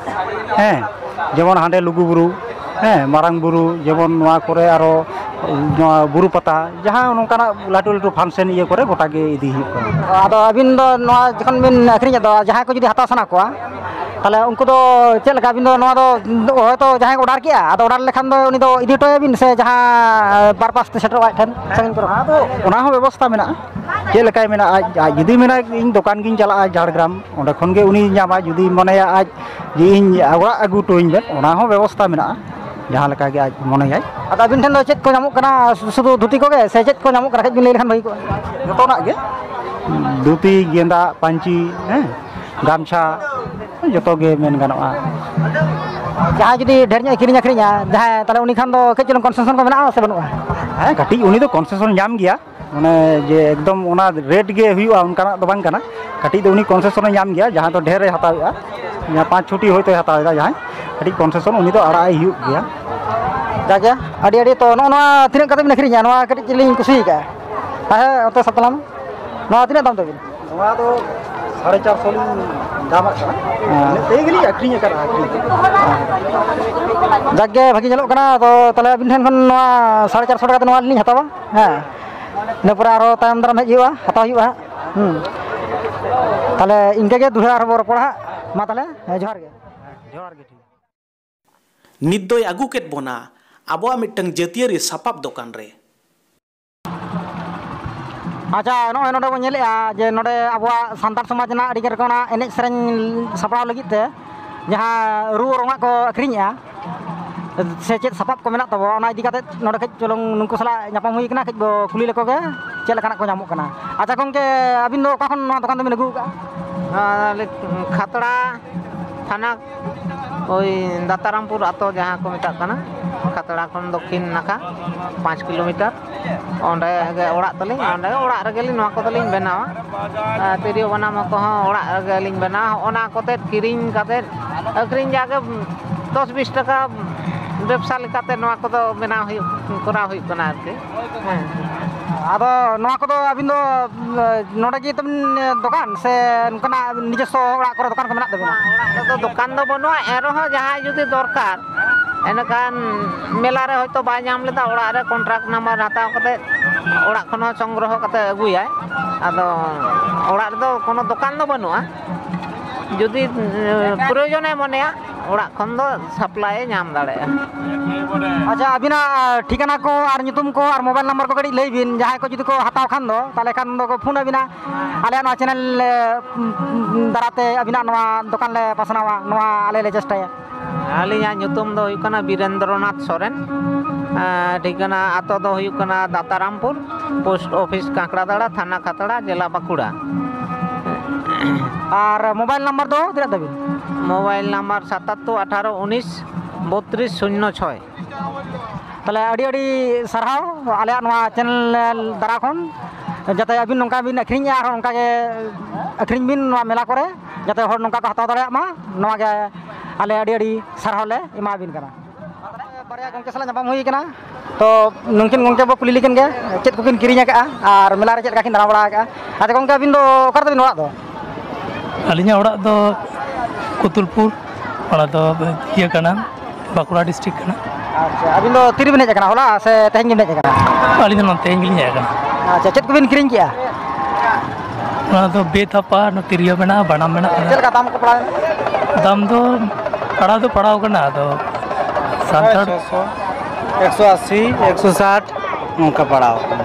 ᱦᱮᱸ, ᱡᱮᱢᱚᱱ ᱦᱟᱸᱰᱮ ᱞᱩᱜᱩᱵᱩᱨᱩ, ᱦᱮᱸ, ᱢᱟᱨᱟᱝ ᱵᱩᱨᱩ, ᱡᱮᱢᱚᱱ ᱱᱚᱣᱟ ᱠᱚᱨᱮ ᱟᱨᱚ ᱱᱚᱣᱟ ᱵᱩᱨᱩ ᱯᱟᱛᱟ, ᱡᱟᱦᱟᱸ ᱱᱚᱝᱠᱟᱱᱟᱜ ᱞᱟᱹᱴᱩ ᱞᱟᱹᱴᱩ function ᱤᱭᱟᱹ ᱠᱚᱨᱮ ᱜᱚᱴᱟ ᱜᱮ ᱤᱫᱤ ᱦᱩᱭᱩᱜ ᱠᱟᱱᱟ᱾ ᱟᱫᱚ ᱟᱹᱵᱤᱱ ᱫᱚ ᱱᱚᱣᱟ ᱡᱚᱠᱷᱚᱱ ᱵᱤᱱ ᱟᱹᱠᱷᱨᱤᱧᱮᱫ ᱫᱚ, ᱡᱟᱦᱟᱸᱭ ᱠᱚ ᱡᱩᱫᱤ ᱦᱟᱛᱟᱣ ᱥᱟᱱᱟ ᱠᱚᱣᱟ, ᱛᱟᱦᱚᱞᱮ ᱩᱱᱠᱩ ᱫᱚ ᱪᱮᱫ ᱞᱮᱠᱟ? ᱟᱹᱵᱤᱱ ᱫᱚ ᱱᱚᱣᱟ ᱫᱚ ᱦᱚᱭᱛᱳ ᱡᱟᱦᱟᱸᱭ ᱠᱚ order ᱠᱮᱜᱼᱟ, ᱟᱫᱚ order ᱞᱮᱠᱷᱟᱱ ᱫᱚ ᱩᱱᱤ ᱫᱚ ᱤᱫᱤ ᱦᱚᱴᱚᱭᱟᱵᱤᱱ ᱥᱮ ᱡᱟᱦᱟᱸ purpose ᱛᱮ ᱥᱮᱴᱮᱨᱚᱜᱼᱟ ᱟᱡ ᱴᱷᱮᱱ ᱥᱟᱺᱜᱤᱧ ᱠᱚᱨᱮ? ᱟᱫᱚ ᱚᱱᱟ ᱦᱚᱸ ᱵᱮᱵᱚᱥᱛᱷᱟ ᱢᱮᱱᱟᱜᱼᱟ᱾ ᱪᱮᱫ ᱞᱮᱠᱟᱭ ᱢᱮᱱᱟ, ᱟᱡ, ᱟᱡ ᱡᱩᱫᱤ ᱢᱮᱱᱟ, "ᱤᱧ ᱫᱚᱠᱟᱱ ᱜᱤᱧ ᱪᱟᱞᱟᱜᱼᱟ ᱡᱷᱟᱲᱜᱨᱟᱢ", ᱚᱸᱰᱮ ᱠᱷᱚᱱ ᱜᱮ ᱩᱱᱤ ᱧᱟᱢᱟ᱾ ᱡᱩᱫᱤ ᱢᱚᱱᱮᱭᱟ ᱟᱡ ᱡᱮ, "ᱤᱧ ᱚᱲᱟᱜ ᱟᱹᱜᱩ ᱦᱚᱴᱚᱧ ᱵᱮᱱ", ᱚᱱᱟ ᱦᱚᱸ ᱵᱮᱵᱚᱥᱛᱷᱟ ᱢᱮᱱᱟᱜᱼᱟ, ᱡᱟᱦᱟᱸ ᱞᱮᱠᱟ ᱜᱮ ᱟᱡ ᱢᱚᱱᱮᱭᱟᱭ᱾ ᱟᱫᱚ ᱟᱹᱵᱤᱱ ᱴᱷᱮᱱ ᱫᱚ ᱪᱮᱫ ᱠᱚ ᱧᱟᱢᱚᱜ ᱠᱟᱱᱟ? ᱥᱩᱫᱷᱩ ᱫᱷᱩᱛᱤ ᱠᱚᱜᱮ ᱥᱮ ᱪᱮᱫ ᱠᱚ ᱧᱟᱢᱚᱜ ᱠᱟᱱᱟ, ᱠᱟᱹᱡ ᱵᱤᱱ ᱞᱟᱹᱭ ᱞᱮᱠᱷᱟᱱ ᱵᱷᱟᱹᱜᱤ ᱠᱚᱜᱼᱟ᱾ ᱡᱚᱛᱚᱱᱟᱜ ᱜᱮ, ᱫᱷᱩᱛᱤ, ᱜᱮᱸᱫᱟᱜ, ᱯᱟᱹᱧᱪᱤ, ᱦᱮᱸ, ᱜᱟᱢᱪᱷᱟ, ᱡᱚᱛᱚ ᱜᱮ ᱢᱮᱱ ᱜᱟᱱᱚᱜᱼᱟ᱾ ᱡᱟᱦᱟᱸᱭ ᱡᱩᱫᱤ ᱰᱷᱮᱨ ᱧᱚᱜ ᱮ ᱠᱤᱨᱤᱧ ᱟᱹᱠᱷᱨᱤᱧᱟ ᱡᱟᱦᱟᱸᱭ, ᱛᱟᱦᱚᱞᱮ ᱩᱱᱤ ᱠᱷᱟᱱ ᱫᱚ ᱠᱟᱹᱡ ᱪᱩᱞᱩᱝ concession ᱠᱚ ᱢᱮᱱᱟᱜᱼᱟ ᱥᱮ ᱵᱟᱹᱱᱩᱜᱼᱟ? ᱦᱮᱸ, ᱠᱟᱹᱴᱤᱡ ᱩᱱᱤ ᱫᱚ concession ᱧᱟᱢ ᱜᱮᱭᱟ᱾ ᱢᱟᱱᱮ ᱡᱮ ᱮᱠᱫᱚᱢ ᱚᱱᱟ rate ᱜᱮ ᱦᱩᱭᱩᱜᱼᱟ ᱚᱱᱠᱟᱱᱟᱜ ᱫᱚ ᱵᱟᱝ ᱠᱟᱱᱟ, ᱠᱟᱹᱴᱤᱡ ᱫᱚ ᱩᱱᱤ concession ᱮ ᱧᱟᱢ ᱜᱮᱭᱟ, ᱡᱟᱦᱟᱸᱭ ᱫᱚ ᱰᱷᱮᱨ ᱮ ᱦᱟᱛᱟᱣᱮᱫᱼᱟ, ᱡᱟᱦᱟᱸ ᱯᱟᱸᱪ ᱪᱷᱚᱴᱤ ᱦᱚᱭᱛᱳᱭ ᱦᱟᱛᱟᱣ ᱮᱫᱟ ᱡᱟᱦᱟᱸᱭ, ᱠᱟᱹᱴᱤᱡ concession ᱩᱱᱤ ᱫᱚ ᱟᱲᱟᱜ ᱟᱭ ᱦᱩᱭᱩᱜ ᱜᱮᱭᱟ᱾ ᱡᱟᱜᱮ ᱟᱹᱰᱤ ᱟᱹᱰᱤ, ᱛᱚ ᱱᱚᱜᱼᱚ ᱱᱚᱣᱟ ᱛᱤᱱᱟᱹᱜ ᱠᱟᱛᱮ ᱵᱤᱱ ᱟᱹᱠᱷᱨᱤᱧᱟ? ᱱᱚᱣᱟ ᱠᱟᱹᱴᱤᱡ ᱞᱤᱧ ᱠᱩᱥᱤ ᱟᱠᱟᱫᱼᱟ᱾ ᱦᱮᱸ, ᱚᱛᱚ ᱥᱟᱛᱞᱟᱢ, ᱱᱚᱣᱟ ᱛᱤᱱᱟᱹᱜ ᱫᱟᱢ ᱛᱟᱵᱤᱱ? ᱱᱚᱣᱟ ᱫᱚ ᱥᱟᱲᱮ ᱪᱟᱨᱥᱚ ᱞᱤᱧ ᱫᱟᱢᱟᱜ ᱠᱟᱱᱟ᱾ ᱦᱮᱸ᱾ ᱤᱱᱟᱹᱜ ᱛᱮᱜᱮ ᱞᱤᱧ ᱟᱹᱠᱷᱨᱤᱧ ᱟᱠᱟᱫᱼᱟ, ᱟᱹᱠᱷᱨᱤᱧ᱾ ᱡᱟᱠ ᱜᱮ ᱵᱷᱟᱹᱜᱤ ᱧᱮᱞᱚᱜ ᱠᱟᱱᱟ᱾ ᱟᱫᱚ ᱛᱟᱦᱚᱞᱮ ᱟᱹᱵᱤᱱ ᱴᱷᱮᱱ ᱠᱷᱚᱱ ᱱᱚᱣᱟ ᱥᱟᱲᱮ ᱪᱟᱨᱥᱚ ᱴᱟᱠᱟ ᱛᱮ ᱱᱚᱣᱟ ᱞᱤᱧ ᱦᱟᱛᱟᱣᱟ᱾ ᱦᱮᱸ, ᱤᱱᱟᱹ ᱯᱚᱨᱮ ᱟᱨᱦᱚᱸ ᱛᱟᱭᱚᱢ ᱫᱟᱨᱟᱢ ᱦᱮᱡ ᱦᱩᱭᱩᱜᱼᱟ, ᱦᱟᱛᱟᱣ ᱦᱩᱭᱩᱜᱼᱟ ᱦᱟᱸᱜ᱾ ᱦᱩᱸ, ᱛᱟᱦᱚᱞᱮ ᱤᱱᱠᱟᱹ ᱜᱮ ᱫᱩᱲᱦᱟᱹ ᱟᱨᱦᱚᱸ ᱵᱚ ᱨᱚᱯᱚᱲᱟ ᱦᱟᱸᱜ᱾ ᱢᱟ ᱛᱟᱦᱚᱞᱮ, ᱦᱮᱸ, ᱡᱚᱦᱟᱨ ᱜᱮ᱾ ᱡᱚᱦᱟᱨ ᱜᱮ, ᱴᱷᱤᱠ᱾ ᱱᱤᱛ ᱫᱚᱭ ᱟᱹᱜᱩ ᱠᱮᱫ ᱵᱚᱱᱟ ᱟᱵᱚᱣᱟᱜ ᱢᱤᱫᱴᱟᱝ ᱡᱟᱹᱛᱤᱭᱟᱹᱨᱤ ᱥᱟᱯᱟᱵ ᱫᱚᱠᱟᱱ ᱨᱮ᱾ ᱟᱪᱪᱷᱟ, ᱱᱚᱜᱼᱚᱭ ᱱᱚᱰᱮ ᱵᱚᱱ ᱧᱮᱞᱮᱜᱼᱟ ᱡᱮ ᱱᱚᱰᱮ ᱟᱵᱚᱣᱟᱜ ᱥᱟᱱᱛᱟᱲ ᱥᱚᱢᱟᱡᱽ ᱨᱮᱱᱟᱜ ᱟᱹᱰᱤ ᱨᱚᱠᱚᱢᱟᱜ ᱮᱱᱮᱡ ᱥᱮᱨᱮᱧ ᱥᱟᱯᱲᱟᱣ ᱞᱟᱹᱜᱤᱫ ᱛᱮ ᱡᱟᱦᱟᱸ ᱨᱩ ᱚᱨᱚᱝᱟᱜ ᱠᱚ ᱟᱹᱠᱷᱨᱤᱧᱮᱜᱼᱟ, ᱥᱮ ᱪᱮᱫ ᱥᱟᱯᱟᱵ ᱠᱚ ᱢᱮᱱᱟᱜ ᱛᱟᱵᱚᱣᱟ, ᱚᱱᱟ ᱤᱫᱤ ᱠᱟᱛᱮ ᱱᱚᱰᱮ ᱠᱟᱹᱡ ᱪᱩᱞᱩᱝ ᱱᱩᱠᱩ ᱥᱟᱞᱟᱜ ᱧᱟᱯᱟᱢ ᱦᱩᱭ ᱠᱟᱱᱟ, ᱠᱟᱹᱡ ᱵᱚ ᱠᱩᱞᱤ ᱞᱮᱠᱚ ᱜᱮ ᱪᱮᱫ ᱞᱮᱠᱟᱱᱟᱜ ᱠᱚ ᱧᱟᱢᱚᱜ ᱠᱟᱱᱟ᱾ ᱟᱪᱪᱷᱟ ᱜᱚᱢᱠᱮ, ᱟᱹᱵᱤᱱ ᱫᱚ ᱚᱠᱟ ᱠᱷᱚᱱ ᱱᱚᱣᱟ ᱫᱚᱠᱟᱱ ᱫᱚᱵᱤᱱ ᱟᱹᱜᱩ ᱟᱠᱟᱫᱼᱟ? ᱟᱞᱮ ᱠᱷᱟᱛᱲᱟ ᱛᱷᱟᱱᱟ᱾ ᱳᱭ ᱫᱟᱛᱟᱨᱟᱢᱯᱩᱨ ᱟᱛᱳ ᱡᱟᱦᱟᱸ ᱠᱚ ᱢᱮᱛᱟᱜ ᱠᱟᱱᱟ, ᱠᱷᱟᱛᱲᱟ ᱠᱷᱚᱱ ᱫᱚᱠᱠᱷᱤᱱ ᱱᱟᱠᱷᱟ ᱯᱟᱸᱪ ᱠᱤᱞᱳᱢᱤᱴᱟᱨ, ᱚᱸᱰᱮ ᱜᱮ ᱚᱲᱟᱜ ᱛᱟᱹᱞᱤᱧ᱾ ᱚᱸᱰᱮ ᱚᱲᱟᱜ ᱨᱮᱜᱮ ᱞᱤᱧ ᱱᱚᱣᱟ ᱠᱚᱫᱚ ᱞᱤᱧ ᱵᱮᱱᱟᱣᱟ᱾ ᱟᱨ ᱛᱤᱨᱭᱳ ᱵᱟᱱᱟᱢ ᱠᱚᱦᱚᱸ ᱚᱲᱟᱜ ᱨᱮᱜᱮ ᱞᱤᱧ ᱵᱮᱱᱟᱣᱟ᱾ ᱚᱱᱟ ᱠᱚᱛᱮ ᱠᱤᱨᱤᱧ ᱠᱟᱛᱮ ᱟᱹᱠᱷᱨᱤᱧ ᱡᱟᱜᱮ ᱫᱚᱥ ᱵᱤᱥ ᱴᱟᱠᱟ ᱵᱮᱵᱽᱥᱟ ᱞᱮᱠᱟᱛᱮ ᱱᱚᱣᱟ ᱠᱚᱫᱚ ᱵᱮᱱᱟᱣ ᱦᱩᱭᱩᱜ, ᱠᱚᱨᱟᱣ ᱦᱩᱭᱩᱜ ᱠᱟᱱᱟ ᱟᱨᱠᱤ᱾ ᱦᱮᱸ᱾ ᱟᱫᱚ ᱱᱚᱣᱟ ᱠᱚᱫᱚ ᱟᱹᱵᱤᱱ ᱫᱚ, ᱩᱸ, ᱱᱚᱰᱮ ᱜᱮ ᱛᱟᱵᱤᱱ, ᱮ, ᱫᱚᱠᱟᱱ ᱥᱮ ᱱᱚᱝᱠᱟᱱᱟᱜ ᱱᱤᱡᱚᱥᱥᱚ ᱚᱲᱟᱜ ᱠᱚᱨᱮ ᱫᱚᱠᱟᱱ ᱠᱚ ᱢᱮᱱᱟᱜ ᱛᱟᱵᱤᱱᱟ? ᱚᱲᱟᱜ ᱨᱮᱫᱚ ᱫᱚᱠᱟᱱ ᱫᱚ ᱵᱟᱹᱱᱩᱜᱼᱟ, ᱮᱱ ᱨᱮᱦᱚᱸ ᱡᱟᱦᱟᱸᱭ ᱡᱩᱫᱤ ᱫᱚᱨᱠᱟᱨ, ᱮᱱᱠᱷᱟᱱ ᱢᱮᱞᱟ ᱨᱮ ᱦᱚᱭᱛᱳ ᱵᱟᱭ ᱧᱟᱢ ᱞᱮᱫᱟ, ᱚᱲᱟᱜ ᱨᱮ ᱠᱚᱱᱴᱨᱟᱠᱴ ᱱᱟᱢᱵᱟᱨ ᱦᱟᱛᱟᱣ ᱠᱟᱛᱮ ᱚᱲᱟᱜ ᱠᱷᱚᱱ ᱦᱚᱸ ᱥᱚᱝᱜᱨᱚᱦᱚ ᱠᱟᱛᱮ ᱟᱹᱜᱩᱭᱟᱭ᱾ ᱟᱫᱚ ᱚᱲᱟᱜ ᱨᱮᱫᱚ ᱠᱳᱱᱳ ᱫᱚᱠᱟᱱ ᱫᱚ ᱵᱟᱹᱱᱩᱜᱼᱟ, ᱡᱩᱫᱤ, ᱮ, ᱯᱨᱚᱭᱳᱡᱚᱱᱮ ᱢᱚᱱᱮᱭᱟ, ᱚᱲᱟᱜ ᱠᱷᱚᱱ ᱫᱚ ᱥᱟᱯᱞᱟᱭ ᱮ ᱧᱟᱢ ᱫᱟᱲᱮᱭᱟᱜᱼᱟ᱾ ᱟᱪᱪᱷᱟ, ᱟᱹᱵᱤᱱᱟᱜ, ᱟᱨ, ᱴᱷᱤᱠᱟᱹᱱᱟ ᱠᱚ ᱟᱨ ᱧᱩᱛᱩᱢ ᱠᱚ ᱟᱨ ᱢᱳᱵᱟᱭᱤᱞ ᱱᱟᱢᱵᱟᱨ ᱠᱚ ᱠᱟᱹᱴᱤᱡ ᱞᱟᱹᱭ ᱵᱤᱱ, ᱡᱟᱦᱟᱸᱭ ᱠᱚ ᱡᱩᱫᱤ ᱠᱚ ᱦᱟᱛᱟᱣ ᱠᱷᱟᱱ ᱫᱚ, ᱛᱟᱦᱚᱞᱮ ᱠᱷᱟᱱ ᱫᱚᱠᱚ ᱯᱷᱳᱱ ᱟᱹᱵᱤᱱᱟ᱾ ᱟᱞᱮᱭᱟᱜ ᱱᱚᱣᱟ ᱪᱮᱱᱮᱞ, ᱮ, ᱩᱢ, ᱩᱢ, ᱫᱟᱨᱟᱛᱮ ᱟᱹᱵᱤᱱᱟᱜ ᱱᱚᱣᱟ ᱫᱚᱠᱟᱱ ᱞᱮ ᱯᱟᱥᱱᱟᱣᱟ, ᱱᱚᱣᱟ ᱟᱞᱮ ᱞᱮ ᱪᱮᱥᱴᱟᱭᱟ᱾ ᱟᱹᱞᱤᱧᱟᱜ ᱧᱩᱛᱩᱢ ᱫᱚ ᱦᱩᱭᱩᱜ ᱠᱟᱱᱟ ᱵᱤᱨᱮᱱᱫᱨᱚᱱᱟᱛᱷ ᱥᱚᱨᱮᱱ᱾ ᱮᱸ, ᱴᱷᱤᱠᱟᱹᱱᱟ ᱟᱛᱳ ᱫᱚ ᱦᱩᱭᱩᱜ ᱠᱟᱱᱟ ᱫᱟᱛᱟᱨᱟᱢᱯᱩᱨ, ᱯᱳᱥᱴ ᱚᱯᱷᱤᱥ ᱠᱟᱸᱠᱲᱟᱫᱟᱲᱟ, ᱛᱷᱟᱱᱟ ᱠᱷᱟᱛᱲᱟ, ᱡᱮᱞᱟ ᱵᱟᱸᱠᱩᱲᱟ᱾ ᱟᱨ ᱢᱳᱵᱟᱭᱤᱞ ᱱᱟᱢᱵᱟᱨ ᱫᱚ ᱛᱤᱱᱟᱹᱜ ᱛᱟᱹᱵᱤᱱ? ᱢᱳᱵᱟᱭᱤᱞ ᱱᱟᱢᱵᱟᱨ ᱥᱟᱛᱟᱛᱛᱳᱨ ᱟᱴᱷᱟᱨᱚ ᱩᱱᱤᱥ ᱵᱚᱛᱨᱤᱥ ᱥᱩᱱᱱᱚ ᱪᱷᱚᱭ᱾ ᱛᱟᱦᱚᱞᱮ ᱟᱹᱰᱤ ᱟᱹᱰᱤ ᱥᱟᱨᱦᱟᱣ ᱟᱞᱮᱭᱟᱜ ᱱᱚᱣᱟ ᱪᱮᱱᱮᱞ ᱫᱟᱨᱟ ᱠᱷᱚᱱ, ᱡᱟᱛᱮ ᱟᱹᱵᱤᱱ ᱱᱚᱝᱠᱟ ᱵᱤᱱ ᱟᱹᱠᱷᱨᱤᱧᱮᱜᱼᱟ, ᱟᱨᱦᱚᱸ ᱚᱱᱠᱟ ᱜᱮ ᱟᱹᱠᱷᱨᱤᱧ ᱵᱤᱱ ᱱᱚᱣᱟ ᱢᱮᱞᱟ ᱠᱚᱨᱮ, ᱡᱟᱛᱮ ᱦᱚᱲ ᱱᱚᱝᱠᱟ ᱠᱚ ᱦᱟᱛᱟᱣ ᱫᱟᱲᱮᱭᱟᱜ ᱢᱟ, ᱱᱚᱣᱟ ᱜᱮ ᱟᱞᱮ ᱟᱹᱰᱤ ᱟᱹᱰᱤ ᱥᱟᱨᱦᱟᱣ ᱞᱮ ᱮᱢᱟᱵᱤᱱ ᱠᱟᱱᱟ᱾ ᱵᱟᱨᱭᱟ ᱜᱚᱢᱠᱮ ᱥᱟᱞᱟᱜ ᱧᱟᱯᱟᱢ ᱦᱩᱭ ᱠᱟᱱᱟ, ᱛᱚ ᱱᱩᱠᱤᱱ ᱜᱚᱢᱠᱮ ᱵᱚ ᱠᱩᱞᱤ ᱞᱮᱠᱤᱱ ᱜᱮ, ᱪᱮᱫ ᱠᱚᱠᱤᱱ ᱠᱤᱨᱤᱧ ᱟᱠᱟᱫᱼᱟ ᱟᱨ ᱢᱮᱞᱟ ᱨᱮ ᱪᱮᱫ ᱞᱮᱠᱟ ᱠᱤᱱ ᱫᱟᱬᱟ ᱵᱟᱲᱟ ᱟᱠᱟᱫᱼᱟ᱾ ᱟᱪᱪᱷᱟ ᱜᱚᱢᱠᱮ, ᱟᱹᱵᱤᱱ ᱫᱚ ᱚᱠᱟ ᱨᱮ ᱛᱟᱹᱵᱤᱱ ᱚᱲᱟᱜ ᱫᱚ? ᱟᱹᱞᱤᱧᱟᱜ ᱚᱲᱟᱜ ᱫᱚ ᱠᱩᱛᱩᱞᱯᱩᱨ, ᱚᱱᱟ ᱫᱚ ᱤᱭᱟᱹ ᱠᱟᱱᱟ, ᱵᱟᱸᱠᱩᱲᱟ ᱰᱤᱥᱴᱨᱤᱠᱴ ᱠᱟᱱᱟ᱾ ᱟᱪᱪᱷᱟ, ᱟᱹᱵᱤᱱ ᱫᱚ ᱛᱤᱨᱮᱵᱤᱱ ᱦᱮᱡ ᱟᱠᱟᱱᱟ, ᱦᱚᱞᱟ ᱥᱮ ᱛᱮᱦᱮᱧ ᱜᱮᱵᱤᱱ ᱦᱮᱡ ᱟᱠᱟᱱᱟ? ᱟᱹᱞᱤᱧ ᱫᱚ ᱱᱚᱛᱮ ᱜᱮᱞᱤᱧ ᱦᱮᱡ ᱟᱠᱟᱱᱟ᱾ ᱟᱪᱪᱷᱟ, ᱪᱮᱫ ᱠᱚᱵᱤᱱ ᱠᱤᱨᱤᱧ ᱠᱮᱜᱼᱟ? ᱚᱱᱟ ᱫᱚ ᱵᱮᱛ ᱦᱟᱯᱟ, ᱚᱱᱟ ᱛᱤᱨᱭᱳ ᱢᱮᱱᱟᱜᱼᱟ, ᱵᱟᱱᱟᱢ ᱢᱮᱱᱟᱜ ᱠᱟᱫᱟ᱾ ᱪᱮᱫ ᱞᱮᱠᱟ ᱫᱟᱢ ᱠᱚ ᱯᱟᱲᱟᱣ ᱮᱱᱟ? ᱫᱟᱢ ᱫᱚ ᱯᱟᱲᱟᱣ ᱫᱚ ᱯᱟᱲᱟᱣ ᱠᱟᱱᱟ, ᱟᱫᱚ ᱥᱟᱱᱛᱟᱲ ᱪᱷᱚᱥᱚ, ᱮᱠᱥᱚ ᱟᱥᱤ, ᱮᱠᱥᱚ ᱥᱟᱴ ᱱᱚᱝᱠᱟ ᱯᱟᱲᱟᱣ ᱠᱟᱱᱟ᱾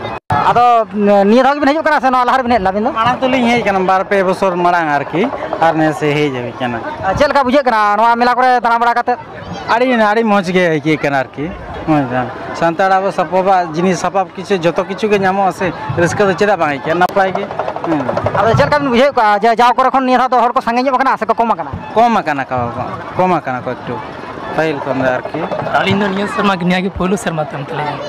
ᱟᱫᱚ ᱱᱤᱭᱟᱹ ᱫᱷᱟᱣ ᱜᱮᱵᱤᱱ ᱦᱤᱡᱩᱜ ᱠᱟᱱᱟ ᱥᱮ ᱱᱚᱣᱟ ᱞᱟᱦᱟ ᱨᱮᱵᱤᱱ ᱦᱮᱡ ᱞᱮᱱᱟ ᱟᱹᱵᱤᱱ ᱫᱚ? ᱢᱟᱲᱟᱝ ᱛᱮᱞᱤᱧ ᱦᱮᱡ ᱠᱟᱱᱟ, ᱵᱟᱨ ᱯᱮ ᱵᱚᱪᱷᱚᱨ ᱢᱟᱲᱟᱝ ᱟᱨᱠᱤ, ᱟᱨ ᱱᱮᱥ ᱦᱮᱡ ᱦᱩᱭ ᱠᱟᱱᱟ᱾ ᱟᱨ ᱪᱮᱫ ᱞᱮᱠᱟ ᱵᱩᱡᱷᱟᱹᱜ ᱠᱟᱱᱟ ᱱᱚᱣᱟ ᱢᱮᱞᱟ ᱠᱚᱨᱮ ᱫᱟᱬᱟ ᱵᱟᱲᱟ ᱠᱟᱛᱮᱫ? ᱟᱹᱰᱤ, ᱟᱹᱰᱤ ᱢᱚᱡᱽ ᱜᱮ ᱟᱹᱭᱠᱟᱹᱜ ᱠᱟᱱᱟ ᱟᱨᱠᱤ, ᱢᱚᱡᱽ ᱫᱚ᱾ ᱥᱟᱱᱛᱟᱲ ᱟᱵᱚ ᱥᱟᱯᱟᱵᱟᱜ ᱡᱤᱱᱤᱥ, ᱥᱟᱯᱟᱵ ᱠᱤᱪᱷᱩ, ᱡᱚᱛᱚ ᱠᱤᱪᱷᱩ ᱜᱮ ᱧᱟᱢᱚᱜᱼᱟ ᱥᱮ, ᱨᱟᱹᱥᱠᱟᱹ ᱫᱚ ᱪᱮᱫᱟᱜ ᱵᱟᱝ ᱟᱹᱭᱠᱟᱹᱜᱼᱟ? ᱱᱟᱯᱟᱭ ᱜᱮ᱾ ᱦᱮᱸ᱾ ᱟᱫᱚ ᱪᱮᱫ ᱞᱮᱠᱟ ᱵᱤᱱ ᱵᱩᱡᱷᱟᱹᱣᱮᱫ ᱠᱚᱣᱟ ᱡᱮ ᱡᱟᱣ ᱠᱚᱨᱮ ᱠᱷᱚᱱ ᱱᱤᱭᱟᱹ ᱫᱷᱟᱣ ᱫᱚ ᱦᱚᱲ ᱠᱚ ᱥᱟᱸᱜᱮ ᱧᱚᱜ ᱟᱠᱟᱱᱟ ᱥᱮ ᱠᱚ ᱠᱚᱢ ᱟᱠᱟᱱᱟ? ᱠᱚᱢ ᱟᱠᱟᱱᱟ ᱠᱚ, ᱠᱚᱢ ᱟᱠᱟᱱᱟ ᱠᱚ ᱮᱠᱴᱩ, ᱯᱟᱹᱦᱤᱞ ᱠᱷᱚᱱ ᱫᱚ ᱟᱨᱠᱤ᱾ ᱟᱹᱞᱤᱧ ᱫᱚ ᱱᱤᱭᱟᱹ ᱥᱮᱨᱢᱟ ᱜᱮ, ᱱᱤᱭᱟᱹ ᱜᱮ ᱯᱳᱭᱞᱳ ᱥᱮᱨᱢᱟ ᱛᱟᱢ ᱛᱟᱹᱞᱤᱧᱟ᱾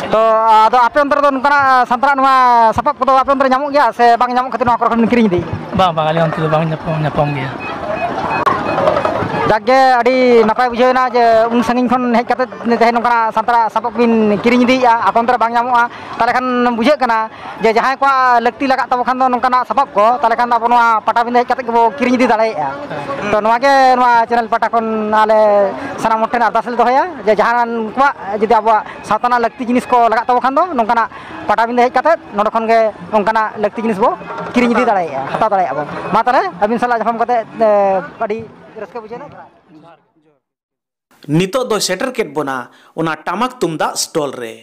ᱛᱚ, ᱟᱫᱚ ᱟᱯᱮ ᱚᱱᱛᱮ ᱨᱮᱫᱚ ᱱᱚᱝᱠᱟᱱᱟᱜ ᱥᱟᱱᱛᱟᱲᱟᱜ ᱱᱚᱣᱟ ᱥᱟᱯᱟᱵ ᱠᱚᱫᱚ ᱟᱯᱮ ᱚᱱᱛᱮ ᱨᱮ ᱧᱟᱢᱚᱜ ᱜᱮᱭᱟ ᱥᱮ ᱵᱟᱝ ᱧᱟᱢᱚᱜ ᱠᱷᱟᱹᱛᱤᱨ ᱱᱚᱣᱟ ᱠᱚᱨᱮ ᱠᱷᱚᱱ ᱵᱤᱱ ᱠᱤᱨᱤᱧ ᱤᱫᱤᱭᱮᱫᱼᱟ? ᱵᱟᱝ, ᱵᱟᱝ, ᱟᱞᱮ ᱚᱱᱛᱮ ᱫᱚ ᱵᱟᱝ ᱧᱟᱯᱟᱢ, ᱧᱟᱯᱟᱢ ᱜᱮᱭᱟ᱾ ᱡᱟᱠ ᱜᱮ, ᱟᱹᱰᱤ ᱱᱟᱯᱟᱭ ᱵᱩᱡᱷᱟᱹᱣ ᱮᱱᱟ ᱡᱮ ᱩᱱ ᱥᱟᱺᱜᱤᱧ ᱠᱷᱚᱱ ᱦᱮᱡ ᱠᱟᱛᱮ ᱛᱮᱦᱮᱧ ᱱᱚᱝᱠᱟᱱᱟᱜ ᱥᱟᱱᱛᱟᱲᱟᱜ ᱥᱟᱯᱟᱵ ᱵᱤᱱ ᱠᱤᱨᱤᱧ ᱤᱫᱤᱭᱮᱫᱼᱟ, ᱟᱠᱚ ᱚᱱᱛᱮ ᱨᱮ ᱵᱟᱝ ᱧᱟᱢᱚᱜᱼᱟ, ᱛᱟᱦᱚᱞᱮ ᱠᱷᱟᱱ ᱵᱩᱡᱷᱟᱹᱜ ᱠᱟᱱᱟ ᱡᱮ ᱡᱟᱦᱟᱸᱭ ᱠᱚᱣᱟᱜ ᱞᱟᱹᱠᱛᱤ ᱞᱟᱜᱟᱜ ᱛᱟᱵᱚ ᱠᱷᱟᱱ ᱫᱚ ᱱᱚᱝᱠᱟᱱᱟᱜ ᱥᱟᱯᱟᱵ ᱠᱚ, ᱛᱟᱦᱚᱞᱮ ᱠᱷᱟᱱ ᱫᱚ ᱟᱵᱚ ᱱᱚᱣᱟ ᱯᱟᱴᱟᱵᱤᱸᱫᱟᱹ ᱦᱮᱡ ᱠᱟᱛᱮ ᱜᱮᱵᱚ ᱠᱤᱨᱤᱧ ᱤᱫᱤ ᱫᱟᱲᱮᱭᱟᱜᱼᱟ᱾ ᱛᱚ, ᱱᱚᱣᱟ ᱜᱮ ᱱᱚᱣᱟ ᱪᱮᱱᱮᱞ ᱯᱟᱦᱴᱟ ᱠᱷᱚᱱ ᱟᱞᱮ ᱥᱟᱱᱟᱢ ᱦᱚᱲ ᱴᱷᱮᱱ ᱟᱨᱫᱟᱥ ᱞᱮ ᱫᱚᱦᱚᱭᱟ ᱡᱮ ᱡᱟᱦᱟᱸ ᱠᱚᱣᱟᱜ ᱡᱩᱫᱤ ᱟᱵᱚᱣᱟᱜ ᱥᱟᱶᱛᱟ ᱨᱮᱱᱟᱜ ᱞᱟᱹᱠᱛᱤ ᱡᱤᱱᱤᱥ ᱠᱚ ᱞᱟᱜᱟᱜ ᱛᱟᱵᱚ ᱠᱷᱟᱱ ᱫᱚ ᱱᱚᱝᱠᱟᱱᱟᱜ ᱯᱟᱴᱟᱵᱤᱸᱫᱟᱹ ᱦᱮᱡ ᱠᱟᱛᱮ ᱱᱚᱰᱮ ᱠᱷᱚᱱ ᱜᱮ ᱚᱱᱠᱟᱱᱟᱜ ᱞᱟᱹᱠᱛᱤ ᱡᱤᱱᱤᱥ ᱵᱚ ᱠᱤᱨᱤᱧ ᱤᱫᱤ ᱫᱟᱲᱮᱭᱟᱜᱼᱟ, ᱦᱟᱛᱟᱣ ᱫᱟᱲᱮᱭᱟᱜᱼᱟ ᱵᱚ᱾ ᱢᱟ ᱛᱟᱦᱚᱞᱮ ᱟᱹᱵᱤᱱ ᱥᱟᱞᱟᱜ ᱧᱟᱯᱟᱢ ᱠᱟᱛᱮ, ᱮ, ᱟᱹᱰᱤ ᱨᱟᱹᱥᱠᱟᱹ ᱵᱩᱡᱷᱟᱹᱣ ᱮᱱᱟ᱾ ᱱᱤᱛᱚᱜ ᱫᱚᱭ ᱥᱮᱴᱮᱨ ᱠᱮᱫ ᱵᱚᱱᱟ ᱚᱱᱟ ᱴᱟᱢᱟᱠ ᱛᱩᱢᱫᱟᱜ ᱥᱴᱚᱞ ᱨᱮ᱾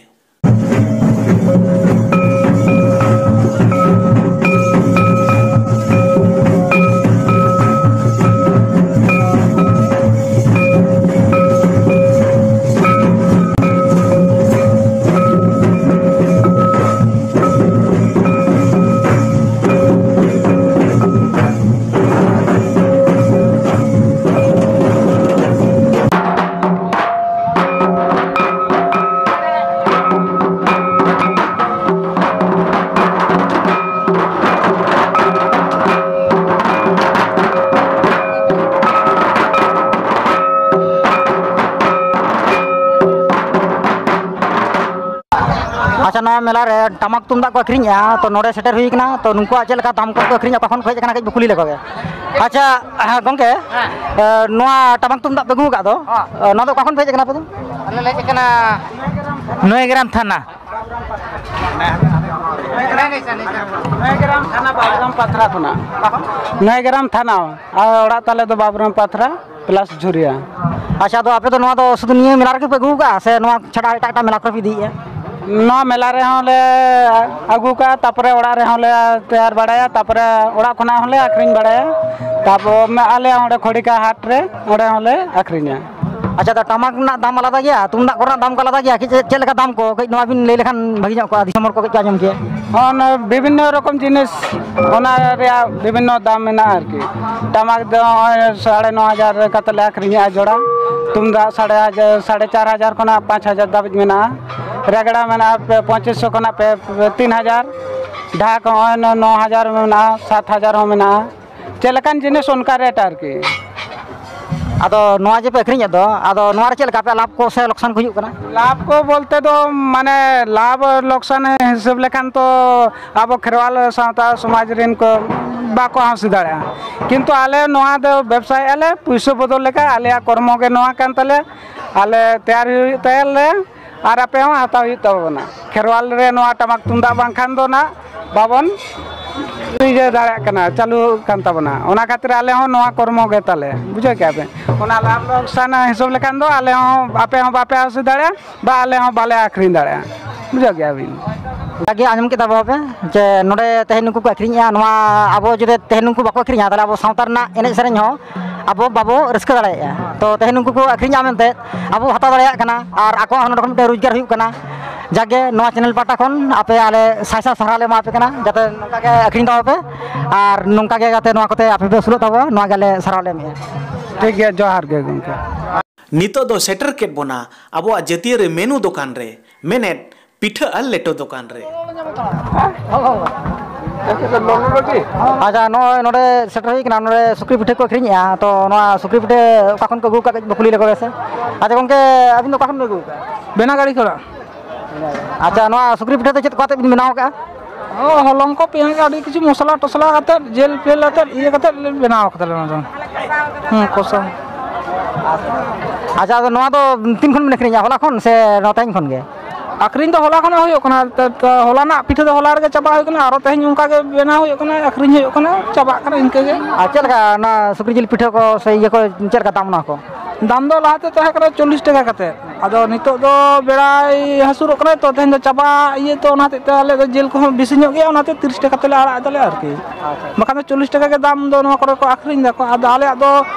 ᱟᱪᱪᱷᱟ, ᱱᱚᱣᱟ ᱢᱮᱞᱟ ᱨᱮ ᱴᱟᱢᱟᱠ ᱛᱩᱢᱫᱟᱜ ᱠᱚ ᱟᱹᱠᱷᱨᱤᱧᱮᱜᱼᱟ, ᱛᱚ ᱱᱚᱰᱮ ᱥᱮᱴᱮᱨ ᱦᱩᱭ ᱠᱟᱱᱟ, ᱛᱚ ᱱᱩᱠᱩᱣᱟᱜ ᱪᱮᱫ ᱞᱮᱠᱟ ᱫᱟᱢ ᱠᱚ ᱟᱹᱠᱷᱨᱤᱧᱟ, ᱚᱠᱟ ᱠᱷᱚᱱ ᱠᱚ ᱦᱮᱡ ᱟᱠᱟᱱᱟ, ᱠᱟᱹᱡ ᱵᱚ ᱠᱩᱞᱤ ᱞᱮᱠᱚ ᱜᱮ᱾ ᱟᱪᱪᱷᱟ, ᱦᱮᱸ, ᱜᱚᱝᱠᱮ, ᱦᱮᱸ᱾ ᱮ, ᱱᱚᱣᱟ ᱴᱟᱢᱟᱠ ᱛᱩᱢᱫᱟᱜ ᱯᱮ ᱟᱹᱜᱩ ᱟᱠᱟᱫ ᱫᱚ, ᱦᱮᱸ᱾ ᱮ, ᱱᱚᱣᱟ ᱫᱚ ᱚᱠᱟ ᱠᱷᱚᱱ ᱯᱮ ᱦᱮᱡ ᱟᱠᱟᱱᱟ ᱟᱯᱮ ᱫᱚ? ᱟᱞᱮ ᱞᱮ ᱦᱮᱡ ᱟᱠᱟᱱᱟ ᱱᱚᱭᱜᱨᱟᱢ ᱛᱷᱟᱱᱟ᱾ ᱱᱚᱭᱜᱨᱟᱢ ᱛᱷᱟᱱᱟ, ᱵᱟᱵᱩᱨᱟᱢ ᱯᱟᱛᱷᱨᱟ ᱠᱷᱚᱱᱟᱜ᱾ ᱱᱚᱭᱜᱨᱟᱢ ᱛᱷᱟᱱᱟ, ᱟᱨ ᱚᱲᱟᱜ ᱛᱟᱞᱮ ᱫᱚ ᱵᱟᱵᱩᱨᱟᱢ ᱯᱟᱛᱷᱨᱟ᱾ ᱯᱞᱟᱥ ᱡᱷᱩᱨᱤᱭᱟ᱾ ᱟᱪᱪᱷᱟ, ᱟᱫᱚ ᱟᱯᱮ ᱫᱚ ᱱᱚᱣᱟ ᱫᱚ ᱥᱩᱫᱷᱩ ᱱᱤᱭᱟᱹ ᱢᱮᱞᱟ ᱨᱮᱜᱮ ᱯᱮ ᱟᱹᱜᱩ ᱠᱟᱜᱼᱟ ᱥᱮ ᱱᱚᱣᱟ ᱪᱷᱟᱰᱟ ᱮᱴᱟᱜ ᱮᱴᱟᱜ ᱢᱮᱞᱟ ᱠᱚᱨᱮ ᱯᱮ ᱤᱫᱤᱭᱮᱫᱼᱟ? ᱱᱚᱣᱟ ᱢᱮᱞᱟ ᱨᱮᱦᱚᱸ ᱞᱮ ᱟᱹᱜᱩ ᱠᱟᱜᱼᱟ, ᱛᱟᱯᱚᱨᱮ ᱚᱲᱟᱜ ᱨᱮᱦᱚᱸ ᱞᱮ ᱛᱮᱭᱟᱨ ᱵᱟᱲᱟᱭᱟ, ᱛᱟᱯᱚᱨᱮ ᱚᱲᱟᱜ ᱠᱷᱚᱱᱟᱜ ᱦᱚᱸᱞᱮ ᱟᱹᱠᱷᱨᱤᱧ ᱵᱟᱲᱟᱭᱟ᱾ ᱛᱟᱯᱚᱨ ᱟᱞᱮ ᱚᱸᱰᱮ ᱠᱷᱚᱲᱤᱠᱟ ᱦᱟᱴ ᱨᱮ, ᱚᱸᱰᱮ ᱦᱚᱸᱞᱮ ᱟᱹᱠᱷᱨᱤᱧᱟ᱾ ᱟᱪᱪᱷᱟ, ᱫᱟ, ᱴᱟᱢᱟᱠ ᱨᱮᱱᱟᱜ ᱫᱟᱢ ᱟᱞᱟᱫᱟ ᱜᱮᱭᱟ, ᱛᱩᱢᱫᱟᱜ ᱠᱚᱨᱮᱱᱟᱜ ᱫᱟᱢ ᱠᱚ ᱟᱞᱟᱫᱟ ᱜᱮᱭᱟ, ᱪᱮᱫ, ᱪᱮᱫ ᱞᱮᱠᱟ ᱫᱟᱢ ᱠᱚ? ᱠᱟᱹᱡ ᱱᱚᱣᱟ ᱵᱤᱱ ᱞᱟᱹᱭ ᱞᱮᱠᱷᱟᱱ ᱵᱷᱟᱹᱜᱤ ᱧᱚᱜ ᱠᱚᱜᱼᱟ, ᱫᱤᱥᱚᱢ ᱦᱚᱲ ᱠᱚ ᱠᱟᱹᱡ ᱠᱚ ᱟᱸᱡᱚᱢ ᱠᱮᱭᱟ᱾ ᱦᱚᱸ, ᱚᱱᱟ ᱵᱤᱵᱷᱤᱱᱱᱚ ᱨᱚᱠᱚᱢ ᱡᱤᱱᱤᱥ, ᱚᱱᱟ ᱨᱮᱭᱟᱜ ᱵᱤᱵᱷᱤᱱᱱᱚ ᱫᱟᱢ ᱢᱮᱱᱟᱜᱼᱟ ᱟᱨᱠᱤ᱾ ᱴᱟᱢᱟᱠ ᱫᱚ ᱱᱚᱜᱼᱚᱭ ᱥᱟᱲᱮ ᱱᱚ ᱦᱟᱡᱟᱨ ᱠᱟᱛᱮ ᱞᱮ ᱟᱹᱠᱷᱨᱤᱧᱮᱜᱼᱟ ᱡᱚᱲᱟ, ᱛᱩᱢᱫᱟᱜ ᱥᱟᱲᱮ ᱦᱟᱡᱟᱨ, ᱥᱟᱲᱮ ᱪᱟᱨ ᱦᱟᱡᱟᱨ ᱠᱷᱚᱱᱟᱜ ᱯᱟᱸᱪ ᱦᱟᱡᱟᱨ ᱫᱷᱟᱹᱵᱤᱡ ᱢᱮᱱᱟᱜᱼᱟ, ᱨᱮᱜᱽᱲᱟ ᱢᱮᱱᱟᱜᱼᱟ ᱯᱮ-, ᱯᱚᱸᱪᱤᱥ ᱥᱚ ᱠᱷᱚᱱᱟᱜ ᱯᱮ, ᱯᱮ, ᱛᱤᱱ ᱦᱟᱡᱟᱨ, ᱰᱷᱟᱠ ᱦᱚᱸᱜᱼᱚᱭ ᱱᱚ, ᱱᱚ ᱦᱟᱡᱟᱨ ᱢᱮᱱᱟᱜᱼᱟ, ᱥᱟᱛ ᱦᱟᱡᱟᱨ ᱦᱚᱸ ᱢᱮᱱᱟᱜᱼᱟ᱾ ᱪᱮᱫ ᱞᱮᱠᱟᱱ ᱡᱤᱱᱤᱥ ᱚᱱᱠᱟ ᱨᱮᱴ ᱟᱨᱠᱤ᱾ ᱟᱫᱚ ᱱᱚᱣᱟ ᱡᱮ ᱯᱮ ᱟᱹᱠᱷᱨᱤᱧᱮᱫ ᱫᱚ, ᱟᱫᱚ ᱱᱚᱣᱟ ᱨᱮ ᱪᱮᱫ ᱞᱮᱠᱟ ᱟᱯᱮᱭᱟᱜ ᱞᱟᱵᱷ ᱠᱚ ᱥᱮ ᱞᱚᱠᱥᱟᱱ ᱠᱚ ᱦᱩᱭᱩᱜ ᱠᱟᱱᱟ? ᱞᱟᱵᱷ ᱠᱚ ᱵᱚᱞᱛᱮ ᱫᱚ ᱢᱟᱱᱮ ᱞᱟᱵᱷ ᱞᱚᱠᱥᱟᱱ ᱦᱤᱥᱟᱹᱵ ᱞᱮᱠᱷᱟᱱ ᱛᱚ ᱟᱵᱚ ᱠᱷᱮᱨᱣᱟᱞ ᱥᱟᱶᱛᱟ ᱥᱚᱢᱟᱡᱽ ᱨᱮᱱ ᱠᱚ ᱵᱟᱠᱚ ᱦᱟᱹᱥᱤ ᱫᱟᱲᱮᱭᱟᱜᱼᱟ, ᱠᱤᱱᱛᱩ ᱟᱞᱮ ᱱᱚᱣᱟ ᱫᱚ ᱵᱮᱵᱽᱥᱟᱭᱮᱫᱼᱟ ᱞᱮ ᱯᱩᱭᱥᱟᱹ ᱵᱚᱫᱚᱞ ᱞᱮᱠᱟ, ᱟᱞᱮᱭᱟᱜ ᱠᱚᱨᱢᱚ ᱜᱮ ᱱᱚᱣᱟ ᱠᱟᱱ ᱛᱟᱞᱮᱭᱟ, ᱟᱞᱮ ᱛᱮᱭᱟᱨ ᱦᱩᱭᱩᱜ ᱛᱟᱞᱮᱭᱟ᱾ ᱟᱨ ᱟᱯᱮ ᱦᱚᱸ ᱦᱟᱛᱟᱣ ᱦᱩᱭᱩᱜ ᱛᱟᱵᱚᱱᱟ᱾ ᱠᱷᱮᱨᱣᱟᱞ ᱨᱮ ᱱᱚᱣᱟ ᱴᱟᱢᱟᱠ ᱛᱩᱢᱫᱟᱜ ᱵᱟᱝᱠᱷᱟᱱ ᱫᱚ ᱱᱟᱜ ᱵᱟᱵᱚᱱ ᱤᱭᱟᱹ ᱫᱟᱲᱮᱭᱟᱜ ᱠᱟᱱᱟ, ᱪᱟᱹᱞᱩᱜ ᱠᱟᱱ ᱛᱟᱵᱚᱱᱟ᱾ ᱚᱱᱟ ᱠᱷᱟᱹᱛᱤᱨ ᱟᱞᱮ ᱦᱚᱸ ᱱᱚᱣᱟ ᱠᱚᱨᱢᱚ ᱜᱮ ᱛᱟᱞᱮ, ᱵᱩᱡᱷᱟᱹᱣ ᱠᱮᱜᱼᱟ ᱯᱮ? ᱚᱱᱟ ᱞᱟᱵᱷ ᱞᱚᱠᱥᱟᱱ ᱦᱤᱥᱟᱹᱵ ᱞᱮᱠᱷᱟᱱ ᱫᱚ ᱟᱞᱮ ᱦᱚᱸ, ᱟᱯᱮ ᱦᱚᱸ ᱵᱟᱯᱮ ᱦᱟᱹᱥᱩ ᱫᱟᱲᱮᱭᱟᱜᱼᱟ, ᱵᱟ ᱟᱞᱮ ᱦᱚᱸ ᱵᱟᱞᱮ ᱟᱹᱠᱷᱨᱤᱧ ᱫᱟᱲᱮᱭᱟᱜᱼᱟ, ᱵᱩᱡᱷᱟᱹᱣ ᱠᱮᱜᱼᱟ ᱵᱤᱱ? ᱡᱟᱜᱮ ᱟᱸᱡᱚᱢ ᱠᱮᱫᱟ ᱵᱚ ᱟᱯᱮ ᱡᱮ ᱱᱚᱰᱮ ᱛᱮᱦᱮᱧ ᱱᱩᱠᱩ ᱠᱚ ᱟᱹᱠᱷᱨᱤᱧᱮᱜᱼᱟ, ᱱᱚᱣᱟ ᱟᱵᱚ ᱡᱩᱫᱤ ᱛᱮᱦᱮᱧ ᱱᱩᱠᱩ ᱵᱟᱠᱚ ᱟᱹᱠᱷᱨᱤᱧᱟ, ᱛᱟᱦᱚᱞᱮ ᱟᱵᱚ ᱥᱟᱶᱛᱟ ᱨᱮᱱᱟᱜ ᱮᱱᱮᱡ ᱥᱮᱨᱮᱧ ᱦᱚᱸ ᱟᱵᱚ ᱵᱟᱵᱚ ᱨᱟᱹᱥᱠᱟᱹ ᱫᱟᱲᱮᱭᱟᱜᱼᱟ᱾ ᱛᱚ ᱛᱮᱦᱮᱧ ᱱᱩᱠᱩ ᱠᱚ ᱟᱹᱠᱷᱨᱤᱧᱟ ᱢᱮᱱᱛᱮ ᱟᱵᱚ ᱦᱟᱛᱟᱣ ᱫᱟᱲᱮᱭᱟᱜ ᱠᱟᱱᱟ ᱟᱨ ᱟᱠᱚᱣᱟᱜ ᱦᱚᱸ ᱱᱚᱰᱮ ᱠᱷᱚᱱ ᱢᱤᱫᱴᱮᱱ ᱨᱳᱡᱽᱜᱟᱨ ᱦᱩᱭᱩᱜ ᱠᱟᱱᱟ᱾ ᱡᱟᱜᱮ ᱱᱚᱣᱟ ᱪᱮᱱᱮᱞ ᱯᱟᱦᱴᱟ ᱠᱷᱚᱱ ᱟᱯᱮ ᱟᱞᱮ ᱥᱟᱭ ᱥᱟᱭ ᱥᱟᱨᱦᱟᱣ ᱞᱮ ᱮᱢᱟ ᱯᱮ ᱠᱟᱱᱟ, ᱡᱟᱛᱮ ᱱᱚᱝᱠᱟ ᱜᱮ ᱟᱹᱠᱷᱨᱤᱧ ᱛᱟᱵᱚ ᱯᱮ ᱟᱨ ᱱᱚᱝᱠᱟ ᱜᱮ ᱡᱟᱛᱮ ᱱᱚᱣᱟ ᱠᱚᱛᱮ ᱟᱯᱮ ᱯᱮ ᱟᱹᱥᱩᱞᱚᱜ ᱛᱟᱵᱚ, ᱱᱚᱣᱟ ᱜᱮ ᱟᱞᱮ ᱥᱟᱨᱦᱟᱣ ᱞᱮ ᱮᱢᱮᱜᱼᱟ᱾ ᱴᱷᱤᱠ ᱜᱮᱭᱟ, ᱡᱚᱦᱟᱨ ᱜᱮ ᱜᱚᱢᱠᱮ᱾ ᱱᱤᱛᱚᱜ ᱫᱚ ᱥᱮᱴᱮᱨ ᱠᱮᱫ ᱵᱚᱱᱟ ᱟᱵᱚᱣᱟᱜ ᱡᱟᱹᱛᱤᱭᱟᱹᱨᱤ ᱢᱮᱱᱩ ᱫᱚᱠᱟᱱ ᱨᱮ, ᱢᱮᱱᱮᱫ ᱯᱤᱴᱷᱟᱹ ᱟᱨ ᱞᱮᱴᱚ ᱫᱚᱠᱟᱱ ᱨᱮ᱾ ᱟᱪᱪᱷᱟ, ᱱᱚᱜᱼᱚᱭ ᱱᱚᱰᱮ ᱥᱮᱴᱮᱨ ᱦᱩᱭ ᱠᱟᱱᱟ, ᱱᱚᱰᱮ ᱥᱩᱠᱨᱤ ᱯᱤᱴᱷᱟᱹ ᱠᱚ ᱟᱹᱠᱷᱨᱤᱧᱮᱜᱼᱟ᱾ ᱛᱚ ᱱᱚᱣᱟ ᱥᱩᱠᱨᱤ ᱯᱤᱴᱷᱟᱹ ᱚᱠᱟ ᱠᱷᱚᱱ ᱠᱚ ᱟᱹᱜᱩ ᱠᱟᱜ, ᱠᱟᱹᱡ ᱵᱚ ᱠᱩᱞᱤ ᱞᱮᱠᱚ ᱜᱮ ᱥᱮ᱾ ᱟᱪᱪᱷᱟ ᱜᱚᱢᱠᱮ, ᱟᱹᱵᱤᱱ ᱫᱚ ᱚᱠᱟ ᱠᱷᱚᱱ ᱵᱤᱱ ᱟᱹᱜᱩ ᱠᱟᱜᱼᱟ? ᱵᱮᱱᱟᱜᱟᱲᱤ ᱠᱷᱚᱱᱟᱜ᱾ ᱟᱪᱪᱷᱟ, ᱱᱚᱣᱟ ᱥᱩᱠᱨᱤ ᱯᱤᱴᱷᱟᱹ ᱫᱚ ᱪᱮᱫ ᱠᱚ ᱟᱛᱮᱫ ᱵᱤᱱ ᱵᱮᱱᱟᱣ ᱠᱟᱜᱼᱟ? ᱚ, ᱦᱚᱞᱚᱝ ᱠᱚ, ᱯᱮᱸᱭᱟᱡᱽ, ᱟᱹᱰᱤ ᱠᱤᱪᱷᱩ ᱢᱚᱥᱞᱟ ᱴᱚᱥᱞᱟ ᱟᱛᱮᱫ, ᱡᱤᱞ ᱯᱷᱤᱞ ᱟᱛᱮᱫ, ᱤᱭᱟᱹ ᱠᱟᱛᱮᱫ ᱞᱮ ᱵᱮᱱᱟᱣ ᱠᱟᱫᱟ ᱞᱮ ᱚᱱᱟ ᱫᱚ᱾ ᱦᱩᱸ, ᱠᱚᱥᱟ᱾ ᱟᱪᱪᱷᱟ, ᱟᱫᱚ ᱱᱚᱣᱟ ᱫᱚ ᱛᱤᱱ ᱠᱷᱚᱱ ᱵᱤᱱ ᱟᱹᱠᱷᱨᱤᱧᱟ? ᱦᱚᱞᱟ ᱠᱷᱚᱱ ᱥᱮ ᱱᱚᱣᱟ ᱛᱮᱦᱮᱧ ᱠᱷᱚᱱ ᱜᱮ? ᱟᱹᱠᱷᱨᱤᱧ ᱫᱚ ᱦᱚᱞᱟ ᱠᱷᱚᱱᱟᱜ ᱦᱩᱭᱩᱜ ᱠᱟᱱᱟ᱾ ᱛᱮ, ᱛᱮ, ᱦᱚᱞᱟᱱᱟᱜ ᱯᱤᱴᱷᱟᱹ ᱫᱚ ᱦᱚᱞᱟ ᱨᱮᱜᱮ ᱪᱟᱵᱟ ᱦᱩᱭ ᱠᱟᱱᱟ, ᱟᱨᱚ ᱛᱮᱦᱮᱧ ᱚᱱᱠᱟ ᱜᱮ ᱵᱮᱱᱟᱣ ᱦᱩᱭᱩᱜ ᱠᱟᱱᱟ, ᱟᱹᱠᱷᱨᱤᱧ ᱦᱩᱭᱩᱜ ᱠᱟᱱᱟ, ᱪᱟᱵᱟᱜ ᱠᱟᱱᱟ ᱤᱱᱠᱟᱹ ᱜᱮ᱾ ᱟᱨ ᱪᱮᱫ ᱞᱮᱠᱟ ᱚᱱᱟ ᱥᱩᱠᱨᱤ ᱡᱤᱞ ᱯᱤᱴᱷᱟᱹ ᱠᱚ ᱥᱮ ᱤᱭᱟᱹ ᱠᱚ, ᱪᱮᱫ ᱞᱮᱠᱟ ᱫᱟᱢ ᱚᱱᱟ ᱠᱚ? ᱫᱟᱢ ᱫᱚ ᱞᱟᱦᱟᱛᱮ ᱛᱟᱦᱮᱸ ᱠᱟᱱᱟ ᱪᱚᱞᱞᱤᱥ ᱴᱟᱠᱟ ᱠᱟᱛᱮᱫ, ᱟᱫᱚ ᱱᱤᱛᱚᱜ ᱫᱚ ᱵᱮᱲᱟᱭ ᱦᱟᱹᱥᱩᱨᱚᱜ ᱠᱟᱱᱟ ᱛᱚ, ᱛᱮᱦᱮᱧ ᱫᱚ ᱪᱟᱵᱟ ᱤᱭᱟᱹ ᱛᱚ, ᱚᱱᱟ ᱦᱚᱛᱮᱡ ᱛᱮ ᱟᱞᱮ ᱫᱚ ᱡᱤᱞ ᱠᱚᱦᱚᱸ ᱵᱮᱥᱤ ᱧᱚᱜ ᱜᱮᱭᱟ, ᱚᱱᱟᱛᱮ ᱛᱤᱨᱤᱥ ᱴᱟᱠᱟ ᱛᱮᱞᱮ ᱟᱲᱟᱜ ᱮᱫᱟᱞᱮ ᱟᱨᱠᱤ᱾ ᱟᱪᱪᱷᱟ᱾ ᱵᱟᱠᱷᱟᱱ ᱫᱚ ᱪᱚᱞᱞᱤᱥ ᱴᱟᱠᱟ ᱜᱮ ᱫᱟᱢ ᱫᱚ ᱱᱚᱣᱟ ᱠᱚᱨᱮ ᱠᱚ ᱟᱹᱠᱷᱨᱤᱧ ᱮᱫᱟ ᱠᱚ, ᱟᱫᱚ ᱟᱞᱮᱭᱟᱜ ᱫᱚ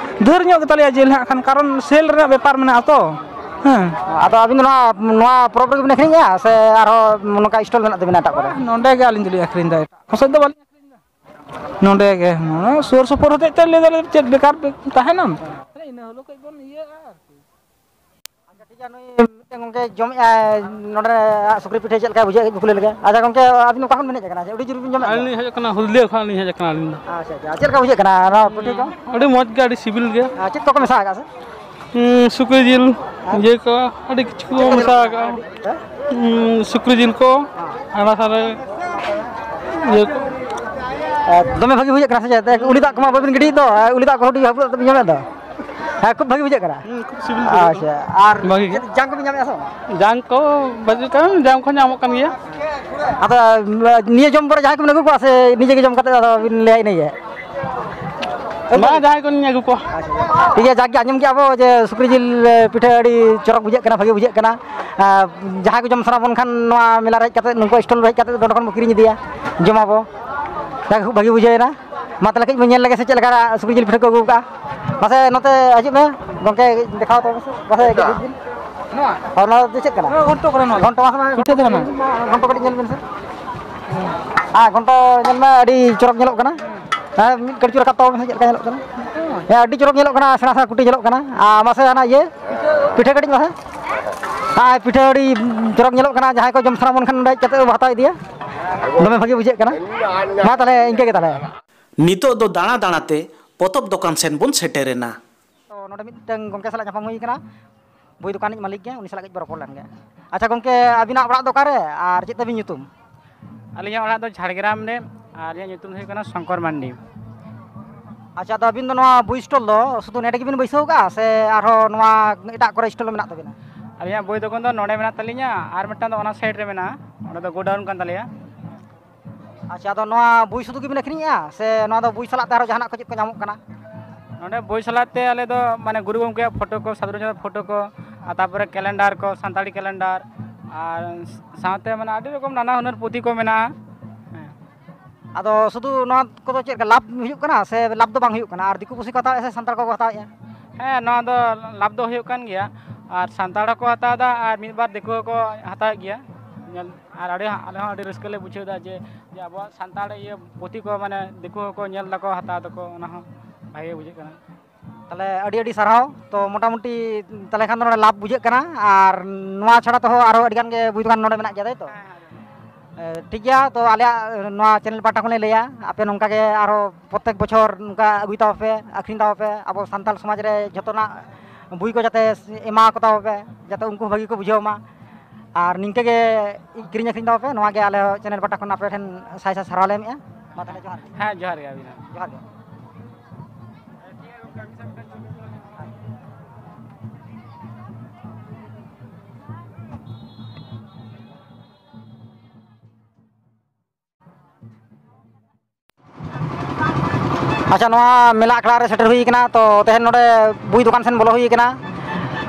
ᱰᱷᱮᱨ ᱧᱚᱜ ᱜᱮᱛᱟᱞᱮᱭᱟ ᱡᱤᱞ ᱦᱟᱸᱜ ᱠᱷᱟᱱ, ᱠᱟᱨᱚᱱ ᱥᱮᱞ ᱨᱮᱱᱟᱜ ᱵᱮᱯᱟᱨ ᱢᱮᱱᱟᱜᱼᱟ ᱛᱚ᱾ ᱦᱮᱸ᱾ ᱟᱫᱚ ᱟᱹᱵᱤᱱ ᱫᱚ ᱱᱚᱣᱟ, ᱱᱚᱣᱟ ᱯᱚᱨᱚᱵᱽ ᱨᱮᱜᱮ ᱵᱤᱱ ᱟᱹᱠᱷᱨᱤᱧᱮᱫᱼᱟ ᱥᱮ ᱟᱨᱦᱚᱸ ᱱᱚᱝᱠᱟ ᱥᱴᱚᱞ ᱢᱮᱱᱟᱜ ᱛᱟᱵᱤᱱᱟ ᱮᱴᱟᱜ ᱠᱚᱨᱮ? ᱱᱚᱸᱰᱮ ᱜᱮ ᱟᱹᱞᱤᱧ ᱫᱚᱞᱤᱧ ᱟᱹᱠᱷᱨᱤᱧ ᱮᱫᱟ, ᱮᱴᱟᱜ ᱠᱚ ᱥᱮᱫ ᱫᱚ ᱵᱟᱹᱞᱤᱧ ᱟᱹᱠᱷᱨᱤᱧ ᱮᱫᱟ᱾ ᱱᱚᱸᱰᱮ ᱜᱮ, ᱱᱚᱣᱟ ᱥᱩᱨ ᱥᱩᱯᱩᱨ ᱦᱚᱛᱮᱡ ᱛᱮ ᱞᱟᱹᱭ ᱫᱟᱞᱮ ᱪᱮᱫ ᱵᱮᱠᱟᱨ ᱯᱮ ᱛᱟᱦᱮᱱᱟᱢ? ᱤᱱᱟᱹ ᱦᱤᱞᱳᱜ ᱠᱷᱚᱡ ᱵᱚᱱ ᱤᱭᱟᱹᱜᱼᱟ ᱟᱨᱠᱤ᱾ ᱟᱪᱪᱷᱟ, ᱴᱷᱤᱠ ᱜᱮᱭᱟ, ᱱᱩᱭ ᱢᱤᱫᱴᱮᱱ ᱜᱚᱝᱠᱮ ᱡᱚᱢᱮᱫᱼᱟᱭ ᱱᱚᱰᱮ ᱥᱩᱠᱨᱤ ᱯᱤᱴᱷᱟᱹ, ᱪᱮᱫ ᱞᱮᱠᱟ ᱵᱩᱡᱷᱟᱹᱣ ᱠᱮᱫ ᱠᱩᱞᱤ ᱞᱮᱜᱮ᱾ ᱟᱪᱪᱷᱟ ᱜᱚᱝᱠᱮ, ᱟᱹᱵᱤᱱ ᱚᱠᱟ ᱠᱷᱚᱱ ᱵᱤᱱ ᱦᱮᱡ ᱟᱠᱟᱱᱟ? ᱟᱹᱰᱤ ᱡᱳᱨ ᱵᱤᱱ ᱡᱚᱢᱮᱫ ᱟᱹᱞᱤᱧ ᱫᱚ? ᱞᱤᱧ ᱦᱮᱡ ᱟᱠᱟᱱᱟ, ᱦᱩᱞᱫᱤᱭᱟ ᱠᱷᱚᱱ ᱞᱤᱧ ᱦᱮᱡ ᱟᱠᱟᱱᱟ ᱟᱹᱞᱤᱧ ᱫᱚ᱾ ᱟᱪᱪᱷᱟ, ᱟᱪᱪᱷᱟ, ᱪᱮᱫ ᱞᱮᱠᱟ ᱵᱩᱡᱷᱟᱹᱜ ᱠᱟᱱᱟ ᱱᱚᱣᱟ ᱯᱤᱴᱷᱟᱹ ᱠᱚ? ᱟᱹᱰᱤ ᱢᱚᱡᱽ ᱜᱮ, ᱟᱹᱰᱤ ᱥᱤᱵᱤᱞ ᱜᱮ᱾ ᱟᱨ ᱪᱮᱫ ᱠᱚᱠᱚ ᱢᱮᱥᱟ ᱟᱠᱟᱫᱼᱟ ᱥᱮ? ᱦᱩᱸ, ᱥᱩᱠᱨᱤ ᱡᱤᱞ, ᱟᱨ? ᱤᱭᱟᱹ ᱠᱚ, ᱟᱹᱰᱤ ᱠᱤᱪᱷᱩ ᱠᱚ ᱪᱮᱫ ᱞᱮᱠᱟ ᱢᱮᱥᱟ ᱧᱮᱞᱚᱜ ᱠᱟᱱᱟ? ᱟᱠᱟᱫᱼᱟ᱾ ᱦᱮᱸ? ᱦᱩᱸ, ᱥᱩᱠᱨᱤ ᱡᱤᱞ ᱠᱚ, ᱦᱮᱸ᱾ ᱟᱨ ᱚᱱᱟ ᱥᱟᱶᱛᱮ ᱤᱭᱟᱹ ᱠᱚ᱾ ᱟᱨ ᱫᱚᱢᱮ ᱵᱷᱟᱹᱜᱤ ᱵᱩᱡᱷᱟᱹᱜ ᱠᱟᱱᱟ ᱥᱮ ᱪᱮᱫ? ᱩᱞᱤ ᱫᱟᱜ ᱠᱚᱢᱟ ᱵᱟᱹᱵᱤᱱ ᱜᱤᱰᱤᱭᱮᱫ ᱫᱚ, ᱟᱨ ᱩᱞᱤ ᱫᱟᱜ ᱠᱚ ᱦᱩᱰᱤᱧ ᱦᱟᱹᱵᱩ ᱫᱟᱜ ᱛᱮᱵᱤᱱ ᱡᱚᱢᱮᱫ ᱫᱚ᱾ ᱦᱮᱸ, ᱠᱷᱩᱵ ᱵᱷᱟᱹᱜᱤ ᱵᱩᱡᱷᱟᱹᱜ ᱠᱟᱱᱟ᱾ ᱦᱩᱸ, ᱠᱷᱩᱵ ᱥᱤᱵᱤᱞ ᱵᱩᱡᱷᱟᱹᱜ ᱠᱟᱱᱟ᱾ ᱟᱪᱪᱷᱟ, ᱟᱨ ᱵᱷᱟᱹᱜᱤ ᱜᱮ᱾ ᱪᱮᱫ ᱡᱟᱝ ᱠᱚᱵᱤᱱ ᱧᱟᱢᱮᱫᱼᱟ ᱥᱮ ᱵᱟᱝ? ᱡᱟᱝ ᱠᱚ ᱵᱟᱹᱪᱩᱜ ᱠᱟᱜᱼᱟ, ᱡᱟᱝ ᱠᱚ ᱧᱟᱢᱚᱜ ᱠᱟᱱ ᱜᱮᱭᱟ᱾ ᱟᱫᱚ, ᱱᱤᱭᱟᱹ ᱡᱚᱢ ᱯᱚᱨᱮ ᱡᱟᱦᱟᱸᱭ ᱠᱚᱵᱤᱱ ᱟᱹᱜᱩ ᱠᱚᱣᱟ ᱥᱮ ᱱᱤᱡᱮ ᱜᱮ ᱡᱚᱢ ᱠᱟᱛᱮ ᱟᱫᱚ ᱵᱤᱱ ᱞᱟᱹᱭᱟ ᱤᱱᱟᱹᱜᱮ? ᱵᱟᱝ, ᱡᱟᱦᱟᱸᱭ ᱠᱚᱞᱤᱧ ᱟᱹᱜᱩ ᱠᱚᱣᱟ᱾ ᱟᱪᱪᱷᱟ, ᱴᱷᱤᱠ ᱜᱮᱭᱟ, ᱡᱟᱠ ᱜᱮ ᱟᱸᱡᱚᱢ ᱠᱮᱜᱼᱟ ᱵᱚ ᱡᱮ ᱥᱩᱠᱨᱤ ᱡᱤᱞ ᱯᱤᱴᱷᱟᱹ ᱟᱹᱰᱤ ᱪᱚᱨᱚᱠ ᱵᱩᱡᱷᱟᱹᱜ ᱠᱟᱱᱟ, ᱵᱷᱟᱹᱜᱤ ᱵᱩᱡᱷᱟᱹᱜ ᱠᱟᱱᱟ᱾ ᱟᱨ ᱡᱟᱦᱟᱸᱭ ᱠᱚ ᱡᱚᱢ ᱥᱟᱱᱟ ᱵᱚᱱ ᱠᱷᱟᱱ ᱱᱚᱣᱟ ᱢᱮᱞᱟ ᱨᱮ ᱦᱮᱡ ᱠᱟᱛᱮ, ᱱᱩᱠᱩ ᱥᱴᱚᱞ ᱨᱮ ᱦᱮᱡ ᱠᱟᱛᱮ ᱱᱚᱸᱰᱮ ᱠᱷᱚᱱ ᱵᱚ ᱠᱤᱨᱤᱧ ᱤᱫᱤᱭᱟ, ᱡᱚᱢᱟᱵᱚ᱾ ᱡᱟᱠ, ᱠᱷᱩᱵ ᱵᱷᱟᱹᱜᱤ ᱵᱩᱡᱷᱟᱹᱣ ᱮᱱᱟ᱾ ᱢᱟ ᱛᱟᱦᱚᱞᱮ ᱠᱟᱹᱡ ᱵᱚᱱ ᱧᱮᱞ ᱞᱮᱜᱮ ᱥᱮ ᱪᱮᱫ ᱞᱮᱠᱟ ᱥᱩᱠᱨᱤ ᱡᱤᱞ ᱯᱤᱴᱷᱟᱹ ᱠᱚ ᱟᱹᱜᱩ ᱠᱟᱜᱼᱟ᱾ ᱢᱟᱥᱮ ᱱᱚᱛᱮ ᱦᱤᱡᱩᱜ ᱢᱮ ᱜᱚᱢᱠᱮ, ᱫᱮᱠᱷᱟᱣ ᱛᱟᱵᱚᱱ ᱢᱮᱥᱮ᱾ ᱢᱟᱥᱮ ᱠᱟᱹᱡ ᱡᱩᱛ ᱵᱤᱱ᱾ ᱱᱚᱣᱟ? ᱦᱳᱭ, ᱱᱚᱣᱟ ᱫᱚ ᱪᱮᱫ ᱠᱟᱱᱟ? ᱱᱚᱣᱟ ᱜᱷᱚᱱᱴᱚ ᱠᱟᱱᱟ, ᱱᱚᱣᱟ ᱫᱚ᱾ ᱜᱷᱚᱱᱴᱚ ᱢᱟᱥᱮ, ᱯᱤᱴᱷᱟᱹ ᱫᱚ ᱠᱟᱱᱟ᱾ ᱜᱷᱚᱱᱴᱚ ᱠᱟᱹᱴᱤᱡ ᱧᱮᱞ ᱵᱤᱱ ᱥᱮ᱾ ᱦᱮᱸ, ᱜᱷᱚᱱᱴᱚ ᱧᱮᱞ ᱢᱮ, ᱟᱹᱰᱤ ᱪᱚᱨᱚᱠ ᱧᱮᱞᱚᱜ ᱠᱟᱱᱟ᱾ ᱦᱮᱸ, ᱢᱤᱫ ᱠᱟᱹᱴᱤᱡ ᱨᱟᱠᱟᱵ ᱛᱟᱵᱚᱱ ᱢᱮᱥᱮ, ᱪᱮᱫ ᱞᱮᱠᱟ ᱧᱮᱞᱚᱜ ᱠᱟᱱᱟ? ᱦᱮᱸ, ᱟᱹᱰᱤ ᱪᱚᱨᱚᱠ ᱧᱮᱞᱚᱜ ᱠᱟᱱᱟ, ᱥᱮᱬᱟ ᱥᱮᱬᱟ ᱠᱩᱴᱤ ᱧᱮᱞᱚᱜ ᱠᱟᱱᱟ᱾ ᱟᱨ ᱢᱟᱥᱮ ᱦᱟᱱᱟ ᱤᱭᱟᱹ, ᱯᱤᱴᱷᱟᱹ ᱠᱟᱹᱴᱤᱡ ᱢᱟᱥᱮ᱾ ᱦᱮᱸ, ᱯᱤᱴᱷᱟᱹ ᱟᱹᱰᱤ ᱪᱚᱨᱚᱠ ᱧᱮᱞᱚᱜ ᱠᱟᱱᱟ, ᱡᱟᱦᱟᱸᱭ ᱠᱚ ᱡᱚᱢ ᱥᱟᱱᱟ ᱵᱚᱱ ᱠᱷᱟᱱ ᱱᱚᱸᱰᱮ ᱦᱮᱡ ᱠᱟᱛᱮ ᱵᱚ ᱦᱟᱛᱟᱣ ᱤᱫᱤᱭᱟ, ᱫᱚᱢᱮ ᱵᱷᱟᱹᱜᱤ ᱵᱩᱡᱷᱟᱹᱜ ᱠᱟᱱᱟ᱾ ᱢᱟ ᱛᱟᱦᱚᱞᱮ ᱤᱱᱠᱟᱹ ᱜᱮ ᱛᱟᱦᱚᱞᱮ᱾ ᱱᱤᱛᱚᱜ ᱫᱚ ᱫᱟᱬᱟ ᱫᱟᱬᱟ ᱛᱮ ᱯᱚᱛᱚᱵ ᱫᱚᱠᱟᱱ ᱥᱮᱱ ᱵᱚᱱ ᱥᱮᱴᱮᱨ ᱮᱱᱟ᱾ ᱛᱚ, ᱱᱚᱰᱮ ᱢᱤᱫᱴᱟᱝ ᱜᱚᱢᱠᱮ ᱥᱟᱞᱟᱜ ᱧᱟᱯᱟᱢ ᱦᱩᱭ ᱠᱟᱱᱟ, ᱵᱳᱭ ᱫᱚᱠᱟᱱᱤᱡ ᱢᱟᱹᱞᱤᱠ ᱜᱮ, ᱩᱱᱤ ᱥᱟᱞᱟᱜ ᱠᱟᱹᱡ ᱵᱚ ᱨᱚᱯᱚᱲ ᱞᱮᱱ ᱜᱮ᱾ ᱟᱪᱪᱷᱟ ᱜᱚᱢᱠᱮ, ᱟᱹᱵᱤᱱᱟᱜ ᱚᱲᱟᱜ ᱫᱚ ᱚᱠᱟᱨᱮ ᱟᱨ ᱪᱮᱫ ᱛᱟᱹᱵᱤᱱ ᱧᱩᱛᱩᱢ? ᱟᱹᱞᱤᱧᱟᱜ ᱚᱲᱟᱜ ᱫᱚ ᱡᱷᱟᱲᱜᱨᱟᱢ ᱨᱮ, ᱟᱨ ᱟᱹᱞᱤᱧᱟᱜ ᱧᱩᱛᱩᱢ ᱫᱚ ᱦᱩᱭᱩᱜ ᱠᱟᱱᱟ ᱥᱚᱝᱠᱚᱨ ᱢᱟᱱᱰᱤ᱾ ᱟᱪᱪᱷᱟ, ᱟᱫᱚ ᱟᱹᱵᱤᱱ ᱫᱚ ᱱᱚᱣᱟ ᱵᱳᱭ ᱥᱴᱚᱞ ᱫᱚ ᱥᱩᱫᱷᱩ ᱱᱚᱰᱮ ᱜᱮᱵᱤᱱ ᱵᱟᱹᱭᱥᱟᱹᱣ ᱠᱟᱜᱼᱟ ᱥᱮ ᱟᱨᱦᱚᱸ ᱱᱚᱣᱟ ᱮᱴᱟᱜ ᱠᱚᱨᱮ ᱥᱴᱚᱞ ᱢᱮᱱᱟᱜ ᱛᱟᱹᱵᱤᱱᱟ? ᱟᱹᱞᱤᱧᱟᱜ ᱵᱳᱭ ᱫᱚᱠᱟᱱ ᱫᱚ ᱱᱚᱰᱮ ᱢᱮᱱᱟᱜ ᱛᱟᱹᱞᱤᱧᱟ, ᱟᱨ ᱢᱤᱫᱴᱟᱝ ᱫᱚ ᱚᱱᱟ ᱥᱟᱭᱤᱰ ᱨᱮ ᱢᱮᱱᱟᱜᱼᱟ, ᱚᱸᱰᱮ ᱫᱚ ᱜᱳᱰᱟᱣᱩᱱ ᱠᱟᱱ ᱛᱟᱞᱮᱭᱟ᱾ ᱟᱪᱪᱷᱟ, ᱟᱫᱚ ᱱᱚᱣᱟ ᱵᱳᱭ ᱥᱩᱫᱷᱩ ᱜᱮᱵᱤᱱ ᱟᱹᱠᱷᱨᱤᱧᱮᱜᱼᱟ ᱥᱮ ᱱᱚᱣᱟ ᱫᱚ ᱵᱳᱭ ᱥᱟᱞᱟᱜ ᱛᱮ ᱟᱨᱦᱚᱸ ᱡᱟᱦᱟᱱᱟᱜ ᱠᱚ ᱪᱮᱫ ᱠᱚ ᱧᱟᱢᱚᱜ ᱠᱟᱱᱟ? ᱱᱚᱰᱮ ᱵᱳᱭ ᱥᱟᱞᱟᱜ ᱛᱮ ᱟᱞᱮ ᱫᱚ ᱢᱟᱱᱮ ᱜᱩᱨᱩ ᱜᱚᱢᱠᱮᱭᱟᱜ ᱯᱷᱳᱴᱳ ᱠᱚ, ᱥᱟᱫᱷᱩ ᱨᱟᱢᱪᱟᱸᱫᱽ ᱯᱷᱳᱴᱳ ᱠᱚ, ᱟᱨ ᱛᱟᱨᱯᱚᱨᱮ ᱠᱮᱞᱮᱱᱰᱟᱨ ᱠᱚ, ᱥᱟᱱᱛᱟᱲᱤ ᱠᱮᱞᱮᱱᱰᱟᱨ, ᱟᱨ ᱥᱟᱶᱛᱮ ᱢᱟᱱᱮ ᱟᱹᱰᱤ ᱨᱚᱠᱚᱢ ᱱᱟᱱᱟ ᱦᱩᱱᱟᱹᱨ ᱯᱩᱛᱷᱤ ᱠᱚ ᱢᱮᱱᱟᱜᱼᱟ᱾ ᱦᱮᱸ᱾ ᱟᱫᱚ ᱥᱩᱫᱷᱩ ᱱᱚᱣᱟ ᱠᱚᱫᱚ ᱪᱮᱫ ᱞᱮᱠᱟ ᱞᱟᱵᱷ ᱦᱩᱭᱩᱜ ᱠᱟᱱᱟ ᱥᱮ ᱞᱟᱵᱷ ᱫᱚ ᱵᱟᱝ ᱦᱩᱭᱩᱜ ᱠᱟᱱᱟ? ᱟᱨ ᱫᱤᱠᱩ ᱯᱩᱥᱤ ᱠᱚ ᱦᱟᱛᱟᱣᱮᱫᱼᱟ ᱥᱮ ᱥᱟᱱᱛᱟᱲ ᱠᱚᱠᱚ ᱦᱟᱛᱟᱣᱮᱫᱼᱟ? ᱦᱮᱸ, ᱱᱚᱣᱟ ᱫᱚ ᱞᱟᱵᱷ ᱫᱚ ᱦᱩᱭᱩᱜ ᱠᱟᱱ ᱜᱮᱭᱟ, ᱟᱨ ᱥᱟᱱᱛᱟᱲ ᱦᱚᱸᱠᱚ ᱦᱟᱛᱟᱣ ᱮᱫᱟ ᱟᱨ ᱢᱤᱫ ᱵᱟᱨ ᱫᱤᱠᱩ ᱦᱚᱸᱠᱚ ᱦᱟᱛᱟᱣᱮᱫ ᱜᱮᱭᱟ᱾ ᱧᱮᱞ, ᱟᱨ ᱟᱹᱰᱤ, ᱟᱞᱮ ᱦᱚᱸ ᱟᱹᱰᱤ ᱨᱟᱹᱥᱠᱟᱹ ᱞᱮ ᱵᱩᱡᱷᱟᱹᱣ ᱮᱫᱟ ᱡᱮ, ᱡᱮ ᱟᱵᱚᱣᱟᱜ ᱥᱟᱱᱛᱟᱲ ᱤᱭᱟᱹ ᱯᱩᱛᱷᱤ ᱠᱚ ᱢᱟᱱᱮ ᱫᱤᱠᱩ ᱦᱚᱸᱠᱚ ᱧᱮᱞ ᱫᱟᱠᱚ, ᱦᱟᱛᱟᱣ ᱫᱟᱠᱚ, ᱚᱱᱟ ᱦᱚᱸ ᱵᱷᱟᱜᱮ ᱵᱩᱡᱷᱟᱹᱜ ᱠᱟᱱᱟ᱾ ᱛᱟᱦᱚᱞᱮ ᱟᱹᱰᱤ ᱟᱹᱰᱤ ᱥᱟᱨᱦᱟᱣ᱾ ᱛᱚ ᱢᱚᱴᱟᱢᱩᱴᱤ ᱛᱟᱦᱚᱞᱮ ᱠᱷᱟᱱ ᱫᱚ ᱱᱚᱰᱮ ᱞᱟᱵᱷ ᱵᱩᱡᱷᱟᱹᱜ ᱠᱟᱱᱟ᱾ ᱟᱨ ᱱᱚᱣᱟ ᱪᱷᱟᱲᱟ ᱛᱮᱦᱚᱸ ᱟᱨᱦᱚᱸ ᱟᱹᱰᱤ ᱜᱟᱱ ᱜᱮ ᱵᱳᱭ ᱫᱚᱠᱟᱱ ᱱᱚᱰᱮ ᱢᱮᱱᱟᱜ ᱜᱮᱭᱟ, ᱛᱟᱭ ᱛᱚ? ᱮ, ᱴᱷᱤᱠ ᱜᱮᱭᱟ᱾ ᱛᱚ ᱟᱞᱮᱭᱟᱜ ᱱᱚᱣᱟ ᱪᱮᱱᱮᱞ ᱯᱟᱦᱴᱟ ᱠᱷᱚᱱᱞᱮ ᱞᱟᱹᱭᱟ, ᱟᱯᱮ ᱱᱚᱝᱠᱟ ᱜᱮ ᱟᱨᱦᱚᱸ ᱯᱨᱚᱛᱮᱠ ᱵᱚᱪᱷᱚᱨ ᱱᱚᱝᱠᱟ ᱟᱹᱜᱩᱭ ᱛᱟᱵᱚ ᱯᱮ, ᱟᱹᱠᱷᱨᱤᱧ ᱛᱟᱵᱚ ᱯᱮ᱾ ᱟᱵᱚ ᱥᱟᱱᱛᱟᱲ ᱥᱚᱢᱟᱡᱽ ᱨᱮ ᱡᱷᱚᱛᱚᱱᱟᱜ ᱵᱳᱭ ᱠᱚ ᱡᱟᱛᱮ ᱮᱢᱟ ᱠᱚ ᱛᱟᱵᱚ ᱯᱮ, ᱡᱟᱛᱮ ᱩᱱᱠᱩ ᱵᱷᱟᱹᱜᱤ ᱠᱚ ᱵᱩᱡᱷᱟᱹᱣ ᱢᱟ᱾ ᱟᱨ ᱱᱤᱝᱠᱟᱹ ᱜᱮ ᱠᱤᱨᱤᱧ ᱟᱹᱠᱷᱨᱤᱧ ᱛᱟᱵᱚ ᱯᱮ᱾ ᱱᱚᱣᱟ ᱜᱮ ᱟᱞᱮ ᱪᱮᱱᱮᱞ ᱯᱟᱦᱴᱟ ᱠᱷᱚᱱ ᱟᱯᱮ ᱴᱷᱮᱱ ᱥᱟᱭ ᱥᱟᱭ ᱥᱟᱨᱦᱟᱣ ᱞᱮ ᱮᱢᱮᱜᱼᱟ᱾ ᱢᱟ ᱛᱟᱦᱚᱞᱮ ᱡᱚᱦᱟᱨ ᱜᱮ᱾ ᱦᱮᱸ, ᱡᱚᱦᱟᱨ ᱜᱮ ᱟᱹᱵᱤᱱ ᱦᱚᱸ᱾ ᱡᱚᱦᱟᱨ ᱜᱮ᱾ ᱟᱪᱪᱷᱟ, ᱱᱚᱣᱟ ᱢᱮᱞᱟ ᱟᱠᱷᱲᱟ ᱨᱮ ᱥᱮᱴᱮᱨ ᱦᱩᱭ ᱠᱟᱱᱟ᱾ ᱛᱚ ᱛᱮᱦᱮᱧ ᱱᱚᱰᱮ ᱵᱳᱭ ᱫᱚᱠᱟᱱ ᱥᱮᱱ ᱵᱚᱞᱚ ᱦᱩᱭ ᱠᱟᱱᱟ᱾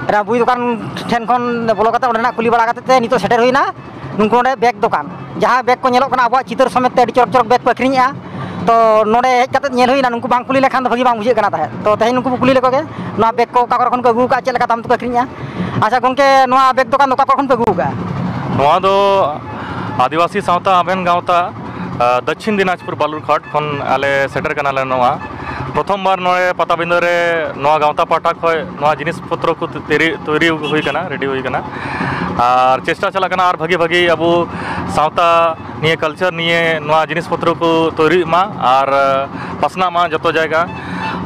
ᱮᱨᱟ, ᱵᱳᱭ ᱫᱚᱠᱟᱱ ᱴᱷᱮᱱ ᱠᱷᱚᱱ ᱵᱚᱞᱚ ᱠᱟᱛᱮ, ᱚᱸᱰᱮᱱᱟᱜ ᱠᱩᱞᱤ ᱵᱟᱲᱟ ᱠᱟᱛᱮ ᱛᱮ ᱱᱤᱛᱚᱜ ᱥᱮᱴᱮᱨ ᱦᱩᱭᱱᱟ ᱱᱩᱠᱩ ᱱᱚᱰᱮ ᱵᱮᱜᱽ ᱫᱚᱠᱟᱱ, ᱡᱟᱦᱟᱸ ᱵᱮᱜᱽ ᱠᱚ ᱧᱮᱞᱚᱜ ᱠᱟᱱᱟ ᱟᱵᱚᱣᱟᱜ ᱪᱤᱛᱟᱹᱨ ᱥᱚᱢᱮᱛ ᱛᱮ ᱟᱹᱰᱤ ᱪᱚᱨᱚᱠ ᱪᱚᱨᱚᱠ ᱵᱮᱜᱽ ᱠᱚ ᱟᱹᱠᱷᱨᱤᱧᱮᱜᱼᱟ᱾ ᱛᱚ ᱱᱚᱰᱮ ᱦᱮᱡ ᱠᱟᱛᱮ ᱧᱮᱞ ᱦᱩᱭᱱᱟ, ᱱᱩᱠᱩ ᱵᱟᱝ ᱠᱩᱞᱤ ᱞᱮᱠᱷᱟᱱ ᱫᱚ ᱵᱷᱟᱹᱜᱤ ᱵᱟᱝ ᱵᱩᱡᱷᱟᱹᱜ ᱠᱟᱱᱟ ᱛᱟᱦᱮᱸᱫ᱾ ᱛᱚ ᱛᱮᱦᱮᱧ ᱱᱩᱠᱩ ᱵᱚ ᱠᱩᱞᱤ ᱞᱮᱠᱚ ᱜᱮ, ᱱᱚᱣᱟ ᱵᱮᱜᱽ ᱠᱚ ᱚᱠᱟ ᱠᱚᱨᱮ ᱠᱷᱚᱱ ᱠᱚ ᱟᱹᱜᱩ ᱟᱠᱟᱫᱼᱟ, ᱪᱮᱫ ᱞᱮᱠᱟ ᱫᱟᱢ ᱛᱮᱠᱚ ᱟᱹᱠᱷᱨᱤᱧᱮᱜᱼᱟ᱾ ᱟᱪᱪᱷᱟ ᱜᱚᱢᱠᱮ, ᱱᱚᱣᱟ ᱵᱮᱜᱽ ᱫᱚᱠᱟᱱ ᱫᱚ ᱚᱠᱟ ᱠᱚᱨᱮ ᱠᱷᱚᱱ ᱯᱮ ᱟᱹᱜᱩ ᱟᱠᱟᱫᱼᱟ? ᱱᱚᱣᱟ ᱫᱚ ᱟᱹᱫᱤᱵᱟᱹᱥᱤ ᱥᱟᱶᱛᱟ ᱟᱵᱮᱱ ᱜᱟᱶᱛᱟ, ᱟᱸ, ᱫᱚᱠᱠᱷᱤᱱ ᱫᱤᱱᱟᱡᱽᱯᱩᱨ ᱵᱟᱞᱩᱨᱜᱷᱟᱴ ᱠᱷᱚᱱ ᱟᱞᱮ ᱥᱮᱴᱮᱨ ᱠᱟᱱᱟᱞᱮ᱾ ᱱᱚᱣᱟ ᱯᱨᱚᱛᱷᱚᱢ ᱵᱟᱨ ᱱᱚᱰᱮ ᱯᱟᱛᱟᱵᱤᱸᱫᱷᱟᱹ ᱨᱮ ᱱᱚᱣᱟ ᱜᱟᱶᱛᱟ ᱯᱟᱦᱴᱟ ᱠᱷᱚᱱ ᱱᱚᱣᱟ ᱡᱤᱱᱤᱥ ᱯᱚᱛᱨᱚ ᱠᱚ ᱛᱮᱨᱤ-, ᱛᱳᱭᱨᱤ ᱦᱩᱭ ᱠᱟᱱᱟ, ᱨᱮᱰᱤ ᱦᱩᱭ ᱠᱟᱱᱟ᱾ ᱟᱨ ᱪᱮᱥᱴᱟ ᱪᱟᱞᱟᱜ ᱠᱟᱱᱟ ᱟᱨ ᱵᱷᱟᱹᱜᱤ ᱵᱷᱟᱹᱜᱤ ᱟᱵᱚ ᱥᱟᱶᱛᱟ ᱱᱤᱭᱮ, ᱠᱟᱞᱪᱟᱨ ᱱᱤᱭᱮ ᱱᱚᱣᱟ ᱡᱤᱱᱤᱥ ᱯᱚᱛᱨᱚ ᱠᱚ ᱛᱳᱭᱨᱤᱜ ᱢᱟ ᱟᱨ, ᱟᱸ, ᱯᱟᱥᱱᱟᱜ ᱢᱟ ᱡᱚᱛᱚ ᱡᱟᱭᱜᱟ᱾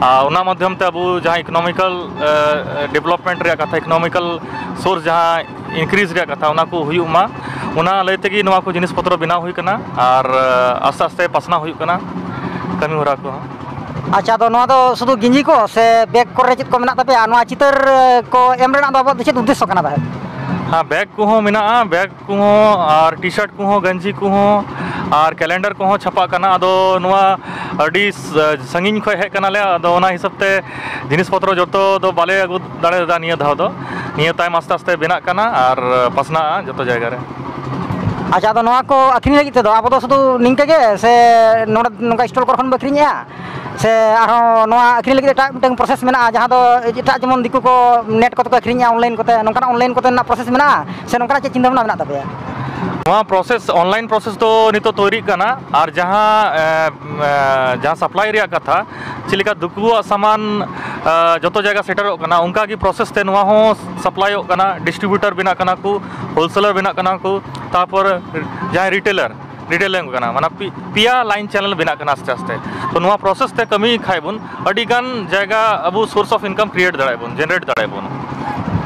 ᱟᱨ ᱚᱱᱟ ᱢᱟᱫᱽᱫᱷᱚᱢ ᱛᱮ ᱟᱵᱚ ᱡᱟᱦᱟᱸ economical, ᱟᱸ, development ᱨᱮᱭᱟᱜ ᱠᱟᱛᱷᱟ, economical source ᱡᱟᱦᱟᱸ increase ᱨᱮᱭᱟᱜ ᱠᱟᱛᱷᱟ, ᱚᱱᱟ ᱠᱚ ᱦᱩᱭᱩᱜ ᱢᱟ, ᱚᱱᱟ ᱞᱟᱹᱭ ᱛᱮᱜᱮ ᱱᱚᱣᱟ ᱠᱚ ᱡᱤᱱᱤᱥ ᱯᱚᱛᱨᱚ ᱵᱮᱱᱟᱣ ᱦᱩᱭ ᱠᱟᱱᱟ᱾ ᱟᱨ, ᱟᱸ, ᱟᱥᱛᱮ ᱟᱥᱛᱮ ᱯᱟᱥᱱᱟᱣ ᱦᱩᱭᱩᱜ ᱠᱟᱱᱟ ᱠᱟᱹᱢᱤ ᱦᱚᱨᱟ ᱠᱚᱦᱚᱸ᱾ ᱟᱪᱪᱷᱟ, ᱟᱫᱚ ᱱᱚᱣᱟ ᱫᱚ ᱥᱩᱫᱷᱩ ᱜᱮᱧᱡᱤ ᱠᱚ ᱥᱮ ᱵᱮᱜᱽ ᱠᱚᱨᱮ ᱪᱮᱫ ᱠᱚ ᱢᱮᱱᱟᱜ ᱛᱟᱯᱮᱭᱟ? ᱱᱚᱣᱟ ᱪᱤᱛᱟᱹᱨ ᱠᱚ ᱮᱢ ᱨᱮᱱᱟᱜ ᱫᱚ ᱟᱵᱚᱣᱟᱜ ᱫᱚ ᱪᱮᱫ ᱩᱫᱽᱫᱮᱥᱥᱚ ᱠᱟᱱᱟ ᱛᱟᱦᱮᱸᱫ? ᱦᱮᱸ, ᱵᱮᱜᱽ ᱠᱚᱦᱚᱸ ᱢᱮᱱᱟᱜᱼᱟ, ᱵᱮᱜᱽ ᱠᱚᱦᱚᱸ ᱟᱨ ᱴᱤ ᱥᱟᱨᱴ ᱠᱚᱦᱚᱸ, ᱜᱮᱧᱡᱤ ᱠᱚᱦᱚᱸ, ᱟᱨ ᱠᱮᱞᱮᱱᱰᱟᱨ ᱠᱚᱦᱚᱸ ᱪᱷᱟᱯᱟᱜ ᱠᱟᱱᱟ᱾ ᱟᱫᱚ ᱱᱚᱣᱟ ᱟᱹᱰᱤ ᱥ-, ᱥᱟᱺᱜᱤᱧ ᱠᱷᱚᱱ ᱦᱮᱡ ᱠᱟᱱᱟᱞᱮ, ᱟᱫᱚ ᱚᱱᱟ ᱦᱤᱥᱟᱹᱵ ᱛᱮ ᱡᱤᱱᱤᱥ ᱯᱚᱛᱨᱚ ᱡᱚᱛᱚ ᱫᱚ ᱵᱟᱞᱮ ᱟᱹᱜᱩ ᱫᱟᱲᱮᱭᱟᱫᱟ ᱱᱤᱭᱟᱹ ᱫᱷᱟᱣ ᱫᱚ᱾ ᱱᱤᱭᱟᱹ ᱛᱟᱭᱚᱢ ᱟᱥᱛᱮ ᱟᱥᱛᱮ ᱵᱮᱱᱟᱜ ᱠᱟᱱᱟ ᱟᱨ ᱯᱟᱥᱱᱟᱜᱼᱟ ᱡᱚᱛᱚ ᱡᱟᱭᱜᱟ ᱨᱮ᱾ ᱟᱪᱪᱷᱟ, ᱟᱫᱚ ᱱᱚᱣᱟ ᱠᱚ ᱟᱹᱠᱷᱨᱤᱧ ᱞᱟᱹᱜᱤᱫ ᱛᱮᱫᱚ ᱟᱵᱚ ᱫᱚ ᱥᱩᱫᱷᱩ ᱱᱤᱝᱠᱟᱹ ᱜᱮ, ᱥᱮ ᱱᱚᱰᱮ ᱱᱚᱝᱠᱟ ᱥᱴᱚᱞ ᱠᱚᱨᱮ ᱠᱷᱚᱱ ᱵᱚ ᱟᱹᱠᱷᱨᱤᱧᱮᱜᱼᱟ, ᱥᱮ ᱟᱨᱦᱚᱸ ᱱᱚᱣᱟ ᱟᱹᱠᱷᱨᱤᱧ ᱞᱟᱹᱜᱤᱫ ᱮᱴᱟᱜ ᱢᱤᱫᱴᱟᱝ ᱯᱨᱚᱥᱮᱥ ᱢᱮᱱᱟᱜᱼᱟ, ᱡᱟᱦᱟᱸ ᱫᱚ ᱮᱴᱟᱜ, ᱡᱮᱢᱚᱱ ᱫᱤᱠᱩ ᱠᱚ ᱱᱮᱴ ᱠᱚᱛᱮ ᱠᱚ ᱟᱹᱠᱷᱨᱤᱧᱮᱜᱼᱟ, ᱚᱱᱞᱟᱭᱤᱱ ᱠᱚᱛᱮ, ᱱᱚᱝᱠᱟᱱᱟᱜ ᱚᱱᱞᱟᱭᱤᱱ ᱠᱚᱛᱮ ᱨᱮᱱᱟᱜ ᱯᱨᱚᱥᱮᱥ ᱢᱮᱱᱟᱜᱼᱟ, ᱥᱮ ᱱᱚᱝᱠᱟᱱᱟᱜ ᱪᱮᱫ ᱪᱤᱱᱛᱟᱹ ᱵᱷᱟᱵᱽᱱᱟ ᱢᱮᱱᱟᱜ ᱛᱟᱯᱮᱭᱟ? ᱱᱚᱣᱟ ᱯᱨᱚᱥᱮᱥ, ᱚᱱᱞᱟᱭᱤᱱ ᱯᱨᱚᱥᱮᱥ ᱫᱚ ᱱᱤᱛᱚᱜ ᱛᱳᱭᱨᱤᱜ ᱠᱟᱱᱟ, ᱟᱨ ᱡᱟᱦᱟᱸ, ᱮ, ᱮ, ᱡᱟᱦᱟᱸ ᱥᱟᱯᱞᱟᱭ ᱨᱮᱭᱟᱜ ᱠᱟᱛᱷᱟ, ᱪᱮᱫ ᱞᱮᱠᱟ ᱫᱤᱠᱩᱣᱟᱜ ᱥᱟᱢᱟᱱ, ᱮ, ᱡᱚᱛᱚ ᱡᱟᱭᱜᱟ ᱥᱮᱴᱮᱨᱚᱜ ᱠᱟᱱᱟ, ᱚᱱᱠᱟ ᱜᱮ ᱯᱨᱚᱥᱮᱥ ᱛᱮ ᱱᱚᱣᱟ ᱦᱚᱸ ᱥᱟᱯᱞᱟᱭᱚᱜ ᱠᱟᱱᱟ, ᱰᱤᱥᱴᱨᱤᱵᱤᱭᱩᱴᱟᱨ ᱵᱮᱱᱟᱜ ᱠᱟᱱᱟ ᱠᱚ, ᱦᱳᱞᱥᱮᱞᱟᱨ ᱵᱮᱱᱟᱜ ᱠᱟᱱᱟ ᱠᱚ, ᱛᱟᱨᱯᱚᱨ ᱡᱟᱦᱟᱸᱭ ᱨᱤᱴᱮᱞᱟᱨ, ᱨᱤᱴᱮᱞ ᱞᱮᱱ ᱠᱟᱱᱟ, ᱢᱟᱱᱮ ᱯᱮ-, ᱯᱮᱭᱟ ᱞᱟᱭᱤᱱ ᱪᱮᱱᱮᱞ ᱵᱮᱱᱟᱜ ᱠᱟᱱᱟ ᱟᱥᱛᱮ ᱟᱥᱛᱮ᱾ ᱛᱚ ᱱᱚᱣᱟ ᱯᱨᱚᱥᱮᱥ ᱛᱮ ᱠᱟᱹᱢᱤ ᱠᱷᱟᱡ ᱵᱚᱱ, ᱟᱹᱰᱤ ᱜᱟᱱ ᱡᱟᱭᱜᱟ ᱟᱵᱚ source of income create ᱫᱟᱲᱮᱭᱟᱜᱼᱟ ᱵᱚᱱ, generate ᱫᱟᱲᱮᱭᱟᱜᱼᱟ ᱵᱚᱱ᱾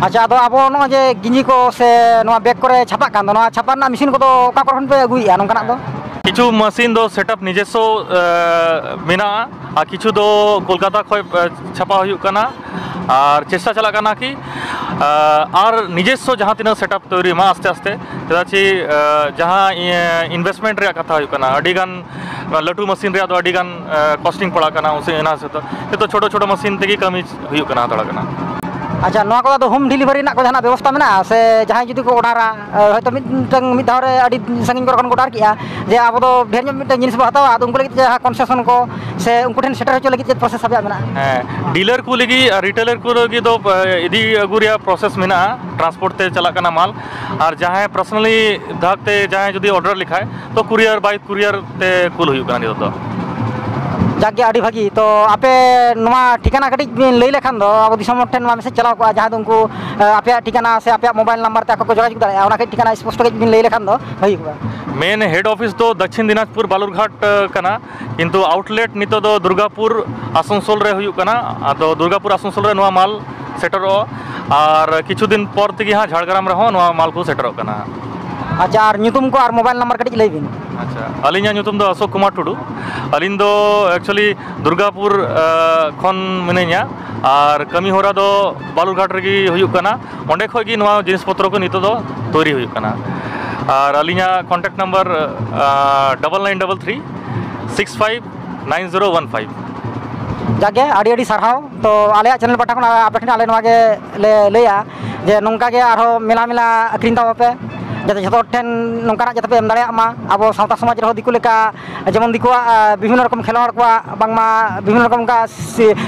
ᱟᱪᱪᱷᱟ, ᱟᱫᱚ ᱟᱵᱚ ᱱᱚᱜᱼᱚᱭ ᱡᱮ ᱜᱮᱧᱡᱤ ᱠᱚ ᱥᱮ ᱱᱚᱣᱟ ᱵᱮᱜᱽ ᱠᱚᱨᱮ ᱪᱷᱟᱯᱟᱜ ᱠᱟᱱ ᱫᱚ, ᱱᱚᱣᱟ ᱪᱷᱟᱯᱟ ᱨᱮᱱᱟᱜ ᱢᱮᱥᱤᱱ ᱠᱚᱫᱚ ᱚᱠᱟ ᱠᱚᱨᱮ ᱠᱷᱚᱱ ᱯᱮ ᱟᱹᱜᱩᱭᱮᱫᱼᱟ ᱱᱚᱝᱠᱟᱱᱟᱜ ᱫᱚ? ᱠᱤᱪᱷᱩ ᱢᱮᱥᱤᱱ ᱫᱚ ᱥᱮᱴᱟᱯ ᱱᱤᱡᱮᱥᱥᱚ, ᱮ, ᱢᱮᱱᱟᱜᱼᱟ, ᱟᱨ ᱠᱤᱪᱷᱩ ᱫᱚ ᱠᱳᱞᱠᱟᱛᱟ ᱠᱷᱚᱱ, ᱮ, ᱪᱷᱟᱯᱟ ᱦᱩᱭᱩᱜ ᱠᱟᱱᱟ, ᱟᱨ ᱪᱮᱥᱴᱟ ᱪᱟᱞᱟᱜ ᱠᱟᱱᱟ ᱠᱤ, ᱮ, ᱟᱨ ᱱᱤᱡᱮᱥᱥᱚ ᱡᱟᱦᱟᱸ ᱛᱤᱱᱟᱹᱜ ᱥᱮᱴᱟᱯ ᱛᱳᱭᱨᱤ ᱢᱟ ᱟᱥᱛᱮ ᱟᱥᱛᱮ, ᱪᱮᱫᱟᱜ ᱪᱮ, ᱮ, ᱡᱟᱦᱟᱸ, ᱤᱭᱟᱹ, ᱤᱱᱵᱷᱮᱥᱴᱢᱮᱱᱴ ᱨᱮᱭᱟᱜ ᱠᱟᱛᱷᱟ ᱦᱩᱭᱩᱜ ᱠᱟᱱᱟ, ᱟᱹᱰᱤ ᱜᱟᱱ ᱞᱟᱹᱴᱩ ᱢᱮᱥᱤᱱ ᱨᱮᱭᱟᱜ ᱫᱚ ᱟᱹᱰᱤ ᱜᱟᱱ, ᱮ, ᱠᱚᱥᱴᱤᱝ ᱯᱟᱲᱟᱜ ᱠᱟᱱᱟ, ᱩᱱᱥᱮ ᱚᱱᱟ ᱦᱤᱥᱟᱹᱵ ᱛᱮ ᱱᱤᱛᱚᱜ ᱪᱷᱳᱴᱳ ᱪᱷᱳᱴᱳ ᱢᱮᱥᱤᱱ ᱛᱮᱜᱮ ᱠᱟᱹᱢᱤ ᱦᱩᱭᱩᱜ ᱠᱟᱱᱟ ᱦᱟᱛᱟᱲ ᱠᱟᱱᱟ᱾ ᱟᱪᱪᱷᱟ, ᱱᱚᱣᱟ ᱠᱚᱫᱚ ᱟᱫᱚ ᱦᱳᱢ ᱰᱮᱞᱤᱵᱷᱟᱨᱤ ᱨᱮᱱᱟᱜ ᱠᱚ ᱡᱟᱦᱟᱱᱟᱜ ᱵᱮᱵᱚᱥᱛᱟ ᱢᱮᱱᱟᱜᱼᱟ, ᱥᱮ ᱡᱟᱦᱟᱸᱭ ᱡᱩᱫᱤ ᱠᱚ ᱚᱰᱟᱨᱟ, ᱮ, ᱦᱚᱭᱛᱳ ᱢᱤᱫᱴᱟᱝ ᱢᱤᱫ ᱫᱷᱟᱣ ᱨᱮ ᱟᱹᱰᱤ ᱥᱟᱺᱜᱤᱧ ᱠᱚᱨᱮ ᱠᱷᱚᱱ ᱠᱚ ᱚᱰᱟᱨ ᱠᱮᱜᱼᱟ, ᱡᱮ ᱟᱵᱚ ᱫᱚ ᱰᱷᱮᱨ ᱧᱚᱜ ᱢᱤᱫᱴᱟᱝ ᱡᱤᱱᱤᱥ ᱵᱚ ᱦᱟᱛᱟᱣᱟ, ᱟᱫᱚ ᱩᱱᱠᱩ ᱞᱟᱹᱜᱤᱫ ᱡᱟᱦᱟᱸ ᱠᱚᱱᱥᱮᱥᱚᱱ ᱠᱚ ᱥᱮ ᱩᱱᱠᱩ ᱴᱷᱮᱱ ᱥᱮᱴᱮᱨ ᱦᱚᱪᱚ ᱞᱟᱹᱜᱤᱫ ᱪᱮᱫ ᱯᱨᱚᱥᱮᱥ ᱟᱯᱮᱭᱟᱜ ᱢᱮᱱᱟᱜᱼᱟ? ᱦᱮᱸ, ᱰᱤᱞᱟᱨ ᱠᱚ ᱞᱟᱹᱜᱤᱫ ᱟᱨ ᱨᱤᱴᱮᱞᱟᱨ ᱠᱚ ᱞᱟᱹᱜᱤᱫ ᱫᱚ, ᱮ, ᱤᱫᱤ ᱟᱹᱜᱩ ᱨᱮᱭᱟᱜ ᱯᱨᱚᱥᱮᱥ ᱢᱮᱱᱟᱜᱼᱟ, ᱴᱨᱟᱱᱥᱯᱳᱨᱴ ᱛᱮ ᱪᱟᱞᱟᱜ ᱠᱟᱱᱟ ᱢᱟᱞ, ᱟᱨ ᱡᱟᱦᱟᱸᱭ ᱯᱟᱨᱥᱚᱱᱟᱞᱤ ᱫᱷᱟᱠ ᱛᱮ ᱡᱟᱦᱟᱸᱭ ᱡᱩᱫᱤ ᱚᱰᱟᱨ ᱞᱮᱠᱷᱟᱡ, ᱛᱚ ᱠᱩᱨᱤᱭᱟᱨ, ᱵᱟᱭ ᱠᱩᱨᱤᱭᱟᱨ ᱛᱮ ᱠᱩᱞ ᱦᱩᱭᱩᱜ ᱠᱟᱱᱟ ᱱᱤᱛᱚᱜ ᱫᱚ᱾ ᱡᱟᱠ ᱜᱮ, ᱟᱹᱰᱤ ᱵᱷᱟᱹᱜᱤ᱾ ᱛᱚ ᱟᱯᱮ ᱱᱚᱣᱟ ᱴᱷᱤᱠᱟᱱᱟ ᱠᱟᱹᱴᱤᱡ ᱵᱤᱱ ᱞᱟᱹᱭ ᱞᱮᱠᱷᱟᱱ ᱫᱚ ᱟᱵᱚ ᱫᱤᱥᱚᱢ ᱦᱚᱲ ᱴᱷᱮᱱ ᱱᱚᱣᱟ ᱢᱮᱥᱮᱡᱽ ᱪᱟᱞᱟᱣ ᱠᱚᱜᱼᱟ, ᱡᱟᱦᱟᱸ ᱫᱚ ᱩᱱᱠᱩ, ᱮ, ᱟᱯᱮᱭᱟᱜ ᱴᱷᱤᱠᱟᱱᱟ ᱥᱮ ᱟᱯᱮᱭᱟᱜ ᱢᱳᱵᱟᱭᱤᱞ ᱱᱟᱢᱵᱟᱨ ᱛᱮ ᱟᱠᱚ ᱠᱚ ᱡᱳᱜᱟᱡᱳᱜᱽ ᱫᱟᱲᱮᱭᱟᱜᱼᱟ, ᱚᱱᱟ ᱠᱟᱹᱡ ᱴᱷᱤᱠᱟᱱᱟ ᱥᱯᱚᱥᱴᱚ ᱠᱟᱹᱡ ᱵᱤᱱ ᱞᱟᱹᱭ ᱞᱮᱠᱷᱟᱱ ᱫᱚ ᱵᱷᱟᱹᱜᱤ ᱠᱚᱜᱼᱟ᱾ ᱢᱮᱱ ᱦᱮᱰ ᱚᱯᱷᱤᱥ ᱫᱚ ᱫᱚᱠᱠᱷᱤᱱ ᱫᱤᱱᱟᱡᱽᱯᱩᱨ ᱵᱟᱞᱩᱨᱜᱷᱟᱴ, ᱮ, ᱠᱟᱱᱟ, ᱠᱤᱱᱛᱩ ᱟᱣᱩᱴᱞᱮᱴ ᱱᱤᱛᱚᱜ ᱫᱚ ᱫᱩᱨᱜᱟᱯᱩᱨ ᱟᱥᱟᱱᱥᱳᱞ ᱨᱮ ᱦᱩᱭᱩᱜ ᱠᱟᱱᱟ᱾ ᱟᱫᱚ ᱫᱩᱨᱜᱟᱯᱩᱨ ᱟᱥᱟᱱᱥᱳᱞ ᱨᱮ ᱱᱚᱣᱟ ᱢᱟᱞ ᱥᱮᱴᱮᱨᱚᱜᱼᱟ, ᱟᱨ ᱠᱤᱪᱷᱩ ᱫᱤᱱ ᱯᱚᱨ ᱛᱮᱜᱮ ᱦᱟᱸᱜ ᱡᱷᱟᱲᱜᱨᱟᱢ ᱨᱮᱦᱚᱸ ᱱᱚᱣᱟ ᱢᱟᱞ ᱠᱚ ᱥᱮᱴᱮᱨᱚᱜ ᱠᱟᱱᱟ᱾ ᱟᱪᱪᱷᱟ, ᱟᱨ ᱧᱩᱛᱩᱢ ᱠᱚ ᱟᱨ ᱢᱳᱵᱟᱭᱤᱞ ᱱᱟᱢᱵᱟᱨ ᱠᱟᱹᱴᱤᱡ ᱞᱟᱹᱭ ᱵᱤᱱ᱾ ᱟᱪᱪᱷᱟ, ᱟᱹᱞᱤᱧᱟᱜ ᱧᱩᱛᱩᱢ ᱫᱚ ᱚᱥᱳᱠ ᱠᱩᱢᱟᱨ ᱴᱩᱰᱩ᱾ ᱟᱹᱞᱤᱧ ᱫᱚ actually ᱫᱩᱨᱜᱟᱯᱩᱨ, ᱟ, ᱠᱷᱚᱱ ᱢᱤᱱᱟᱹᱧᱟ, ᱟᱨ ᱠᱟᱹᱢᱤ ᱦᱚᱨᱟ ᱫᱚ ᱵᱟᱞᱩᱨᱜᱷᱟᱴ ᱨᱮᱜᱮ ᱦᱩᱭᱩᱜ ᱠᱟᱱᱟ᱾ ᱚᱸᱰᱮ ᱠᱷᱚᱡ ᱜᱮ ᱱᱚᱣᱟ ᱡᱤᱱᱤᱥ ᱯᱚᱛᱨᱚ ᱠᱚ ᱱᱤᱛᱚᱜ ᱫᱚ ᱛᱳᱭᱨᱤ ᱦᱩᱭᱩᱜ ᱠᱟᱱᱟ᱾ ᱟᱨ ᱟᱹᱞᱤᱧᱟᱜ contact number double nine double three six five nine zero one five᱾ ᱡᱟᱜᱮ ᱟᱹᱰᱤ ᱟᱹᱰᱤ ᱥᱟᱨᱦᱟᱣ᱾ ᱛᱚ ᱟᱞᱮᱭᱟᱜ channel ᱯᱟᱦᱴᱟ ᱠᱷᱚᱱ ᱟᱯᱮ ᱴᱷᱮᱱ ᱟᱞᱮ ᱱᱚᱣᱟ ᱜᱮ ᱞᱮ ᱞᱟᱹᱭᱟ ᱡᱮ ᱱᱚᱝᱠᱟ ᱜᱮ ᱟᱨᱦᱚᱸ ᱢᱮᱞᱟ ᱢᱮᱞᱟ ᱟᱹᱠᱷᱨᱤᱧ ᱛᱟᱵᱚᱱ ᱯᱮ, ᱡᱟᱛᱮ ᱡᱷᱚᱛᱚ ᱦᱚᱲ ᱴᱷᱮᱱ ᱱᱚᱝᱠᱟᱱᱟᱜ ᱡᱟᱛᱮ ᱯᱮ ᱮᱢ ᱫᱟᱲᱮᱭᱟᱜ ᱢᱟ᱾ ᱟᱵᱚ ᱥᱟᱶᱛᱟ ᱥᱚᱢᱟᱡᱽ ᱨᱮᱦᱚᱸ ᱫᱤᱠᱩ ᱞᱮᱠᱟ ᱡᱮᱢᱚᱱ ᱫᱤᱠᱩᱣᱟᱜ ᱵᱤᱵᱷᱤᱱᱱᱚ ᱨᱚᱠᱚᱢ ᱠᱷᱮᱞᱣᱟᱲ ᱠᱚᱣᱟᱜ ᱵᱟᱝᱢᱟ ᱵᱤᱵᱷᱤᱱᱱᱚ ᱨᱚᱠᱚᱢ ᱚᱱᱠᱟ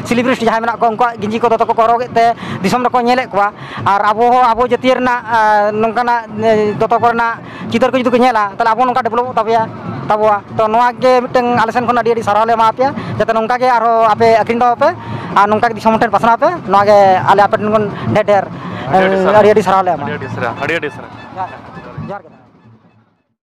celebrity ᱡᱟᱦᱟᱸᱭ ᱢᱮᱱᱟᱜ ᱠᱚᱣᱟ, ᱩᱱᱠᱩᱣᱟᱜ ᱜᱮᱧᱡᱤ ᱠᱚ ᱫᱚᱛᱚ ᱠᱚᱠᱚ ᱦᱚᱨᱚᱜᱮᱫ ᱛᱮ ᱫᱤᱥᱚᱢ ᱨᱮᱠᱚ ᱧᱮᱞᱮᱫ ᱠᱚᱣᱟ᱾ ᱟᱨ ᱟᱵᱚ ᱦᱚᱸ ᱟᱵᱚ ᱡᱟᱹᱛᱤᱭᱟᱹ ᱨᱮᱱᱟᱜ ᱱᱚᱝᱠᱟᱱᱟᱜ ᱫᱚᱛᱚ ᱠᱚᱨᱮᱱᱟᱜ ᱪᱤᱛᱟᱹᱨ ᱠᱚ ᱡᱩᱫᱤ ᱠᱚ ᱧᱮᱞᱟ, ᱛᱟᱦᱚᱞᱮ ᱟᱵᱚ ᱱᱚᱝᱠᱟ developᱚᱜ ᱛᱟᱵᱚᱭᱟ ᱛᱟᱵᱚᱣᱟ᱾ ᱛᱚ ᱱᱚᱣᱟ ᱜᱮ ᱢᱤᱫᱴᱟᱝ ᱟᱞᱮ ᱥᱮᱱ ᱠᱷᱚᱱ ᱟᱹᱰᱤ ᱟᱹᱰᱤ ᱥᱟᱨᱦᱟᱣ ᱞᱮ ᱮᱢᱟ ᱯᱮᱭᱟ, ᱡᱟᱛᱮ ᱱᱚᱝᱠᱟ ᱜᱮ ᱟᱨᱦᱚᱸ ᱟᱯᱮ ᱟᱹᱠᱷᱨᱤᱧ ᱛᱟᱵᱚ ᱯᱮ ᱟᱨ ᱱᱚᱝᱠᱟ ᱜᱮ ᱫᱤᱥᱚᱢ ᱦᱚᱲ ᱴᱷᱮᱱ ᱯᱟᱥᱱᱟᱣ ᱯᱮ᱾ ᱱᱚᱣᱟ ᱜᱮ ᱟᱞᱮ ᱟᱯᱮ ᱴᱷᱮᱱ ᱠᱷᱚᱱ ᱰᱷᱮᱨ ᱰᱷᱮᱨ ᱟᱹᱰᱤ ᱟᱹᱰᱤ ᱥᱟᱨᱦᱟᱣ᱾ ᱟᱹᱰᱤ ᱟᱹᱰᱤ ᱥᱟᱨᱦᱟᱣ ᱞᱮ ᱮᱢᱟ᱾ ᱟᱹᱰᱤ ᱟᱹᱰᱤ ᱥᱟᱨᱦᱟᱣ, ᱟᱹᱰᱤ ᱟᱹᱰᱤ ᱥᱟᱨᱦᱟᱣ᱾ ᱡᱚᱦᱟᱨ ᱜᱮ᱾ ᱡᱚᱦᱟᱨ ᱜᱮ᱾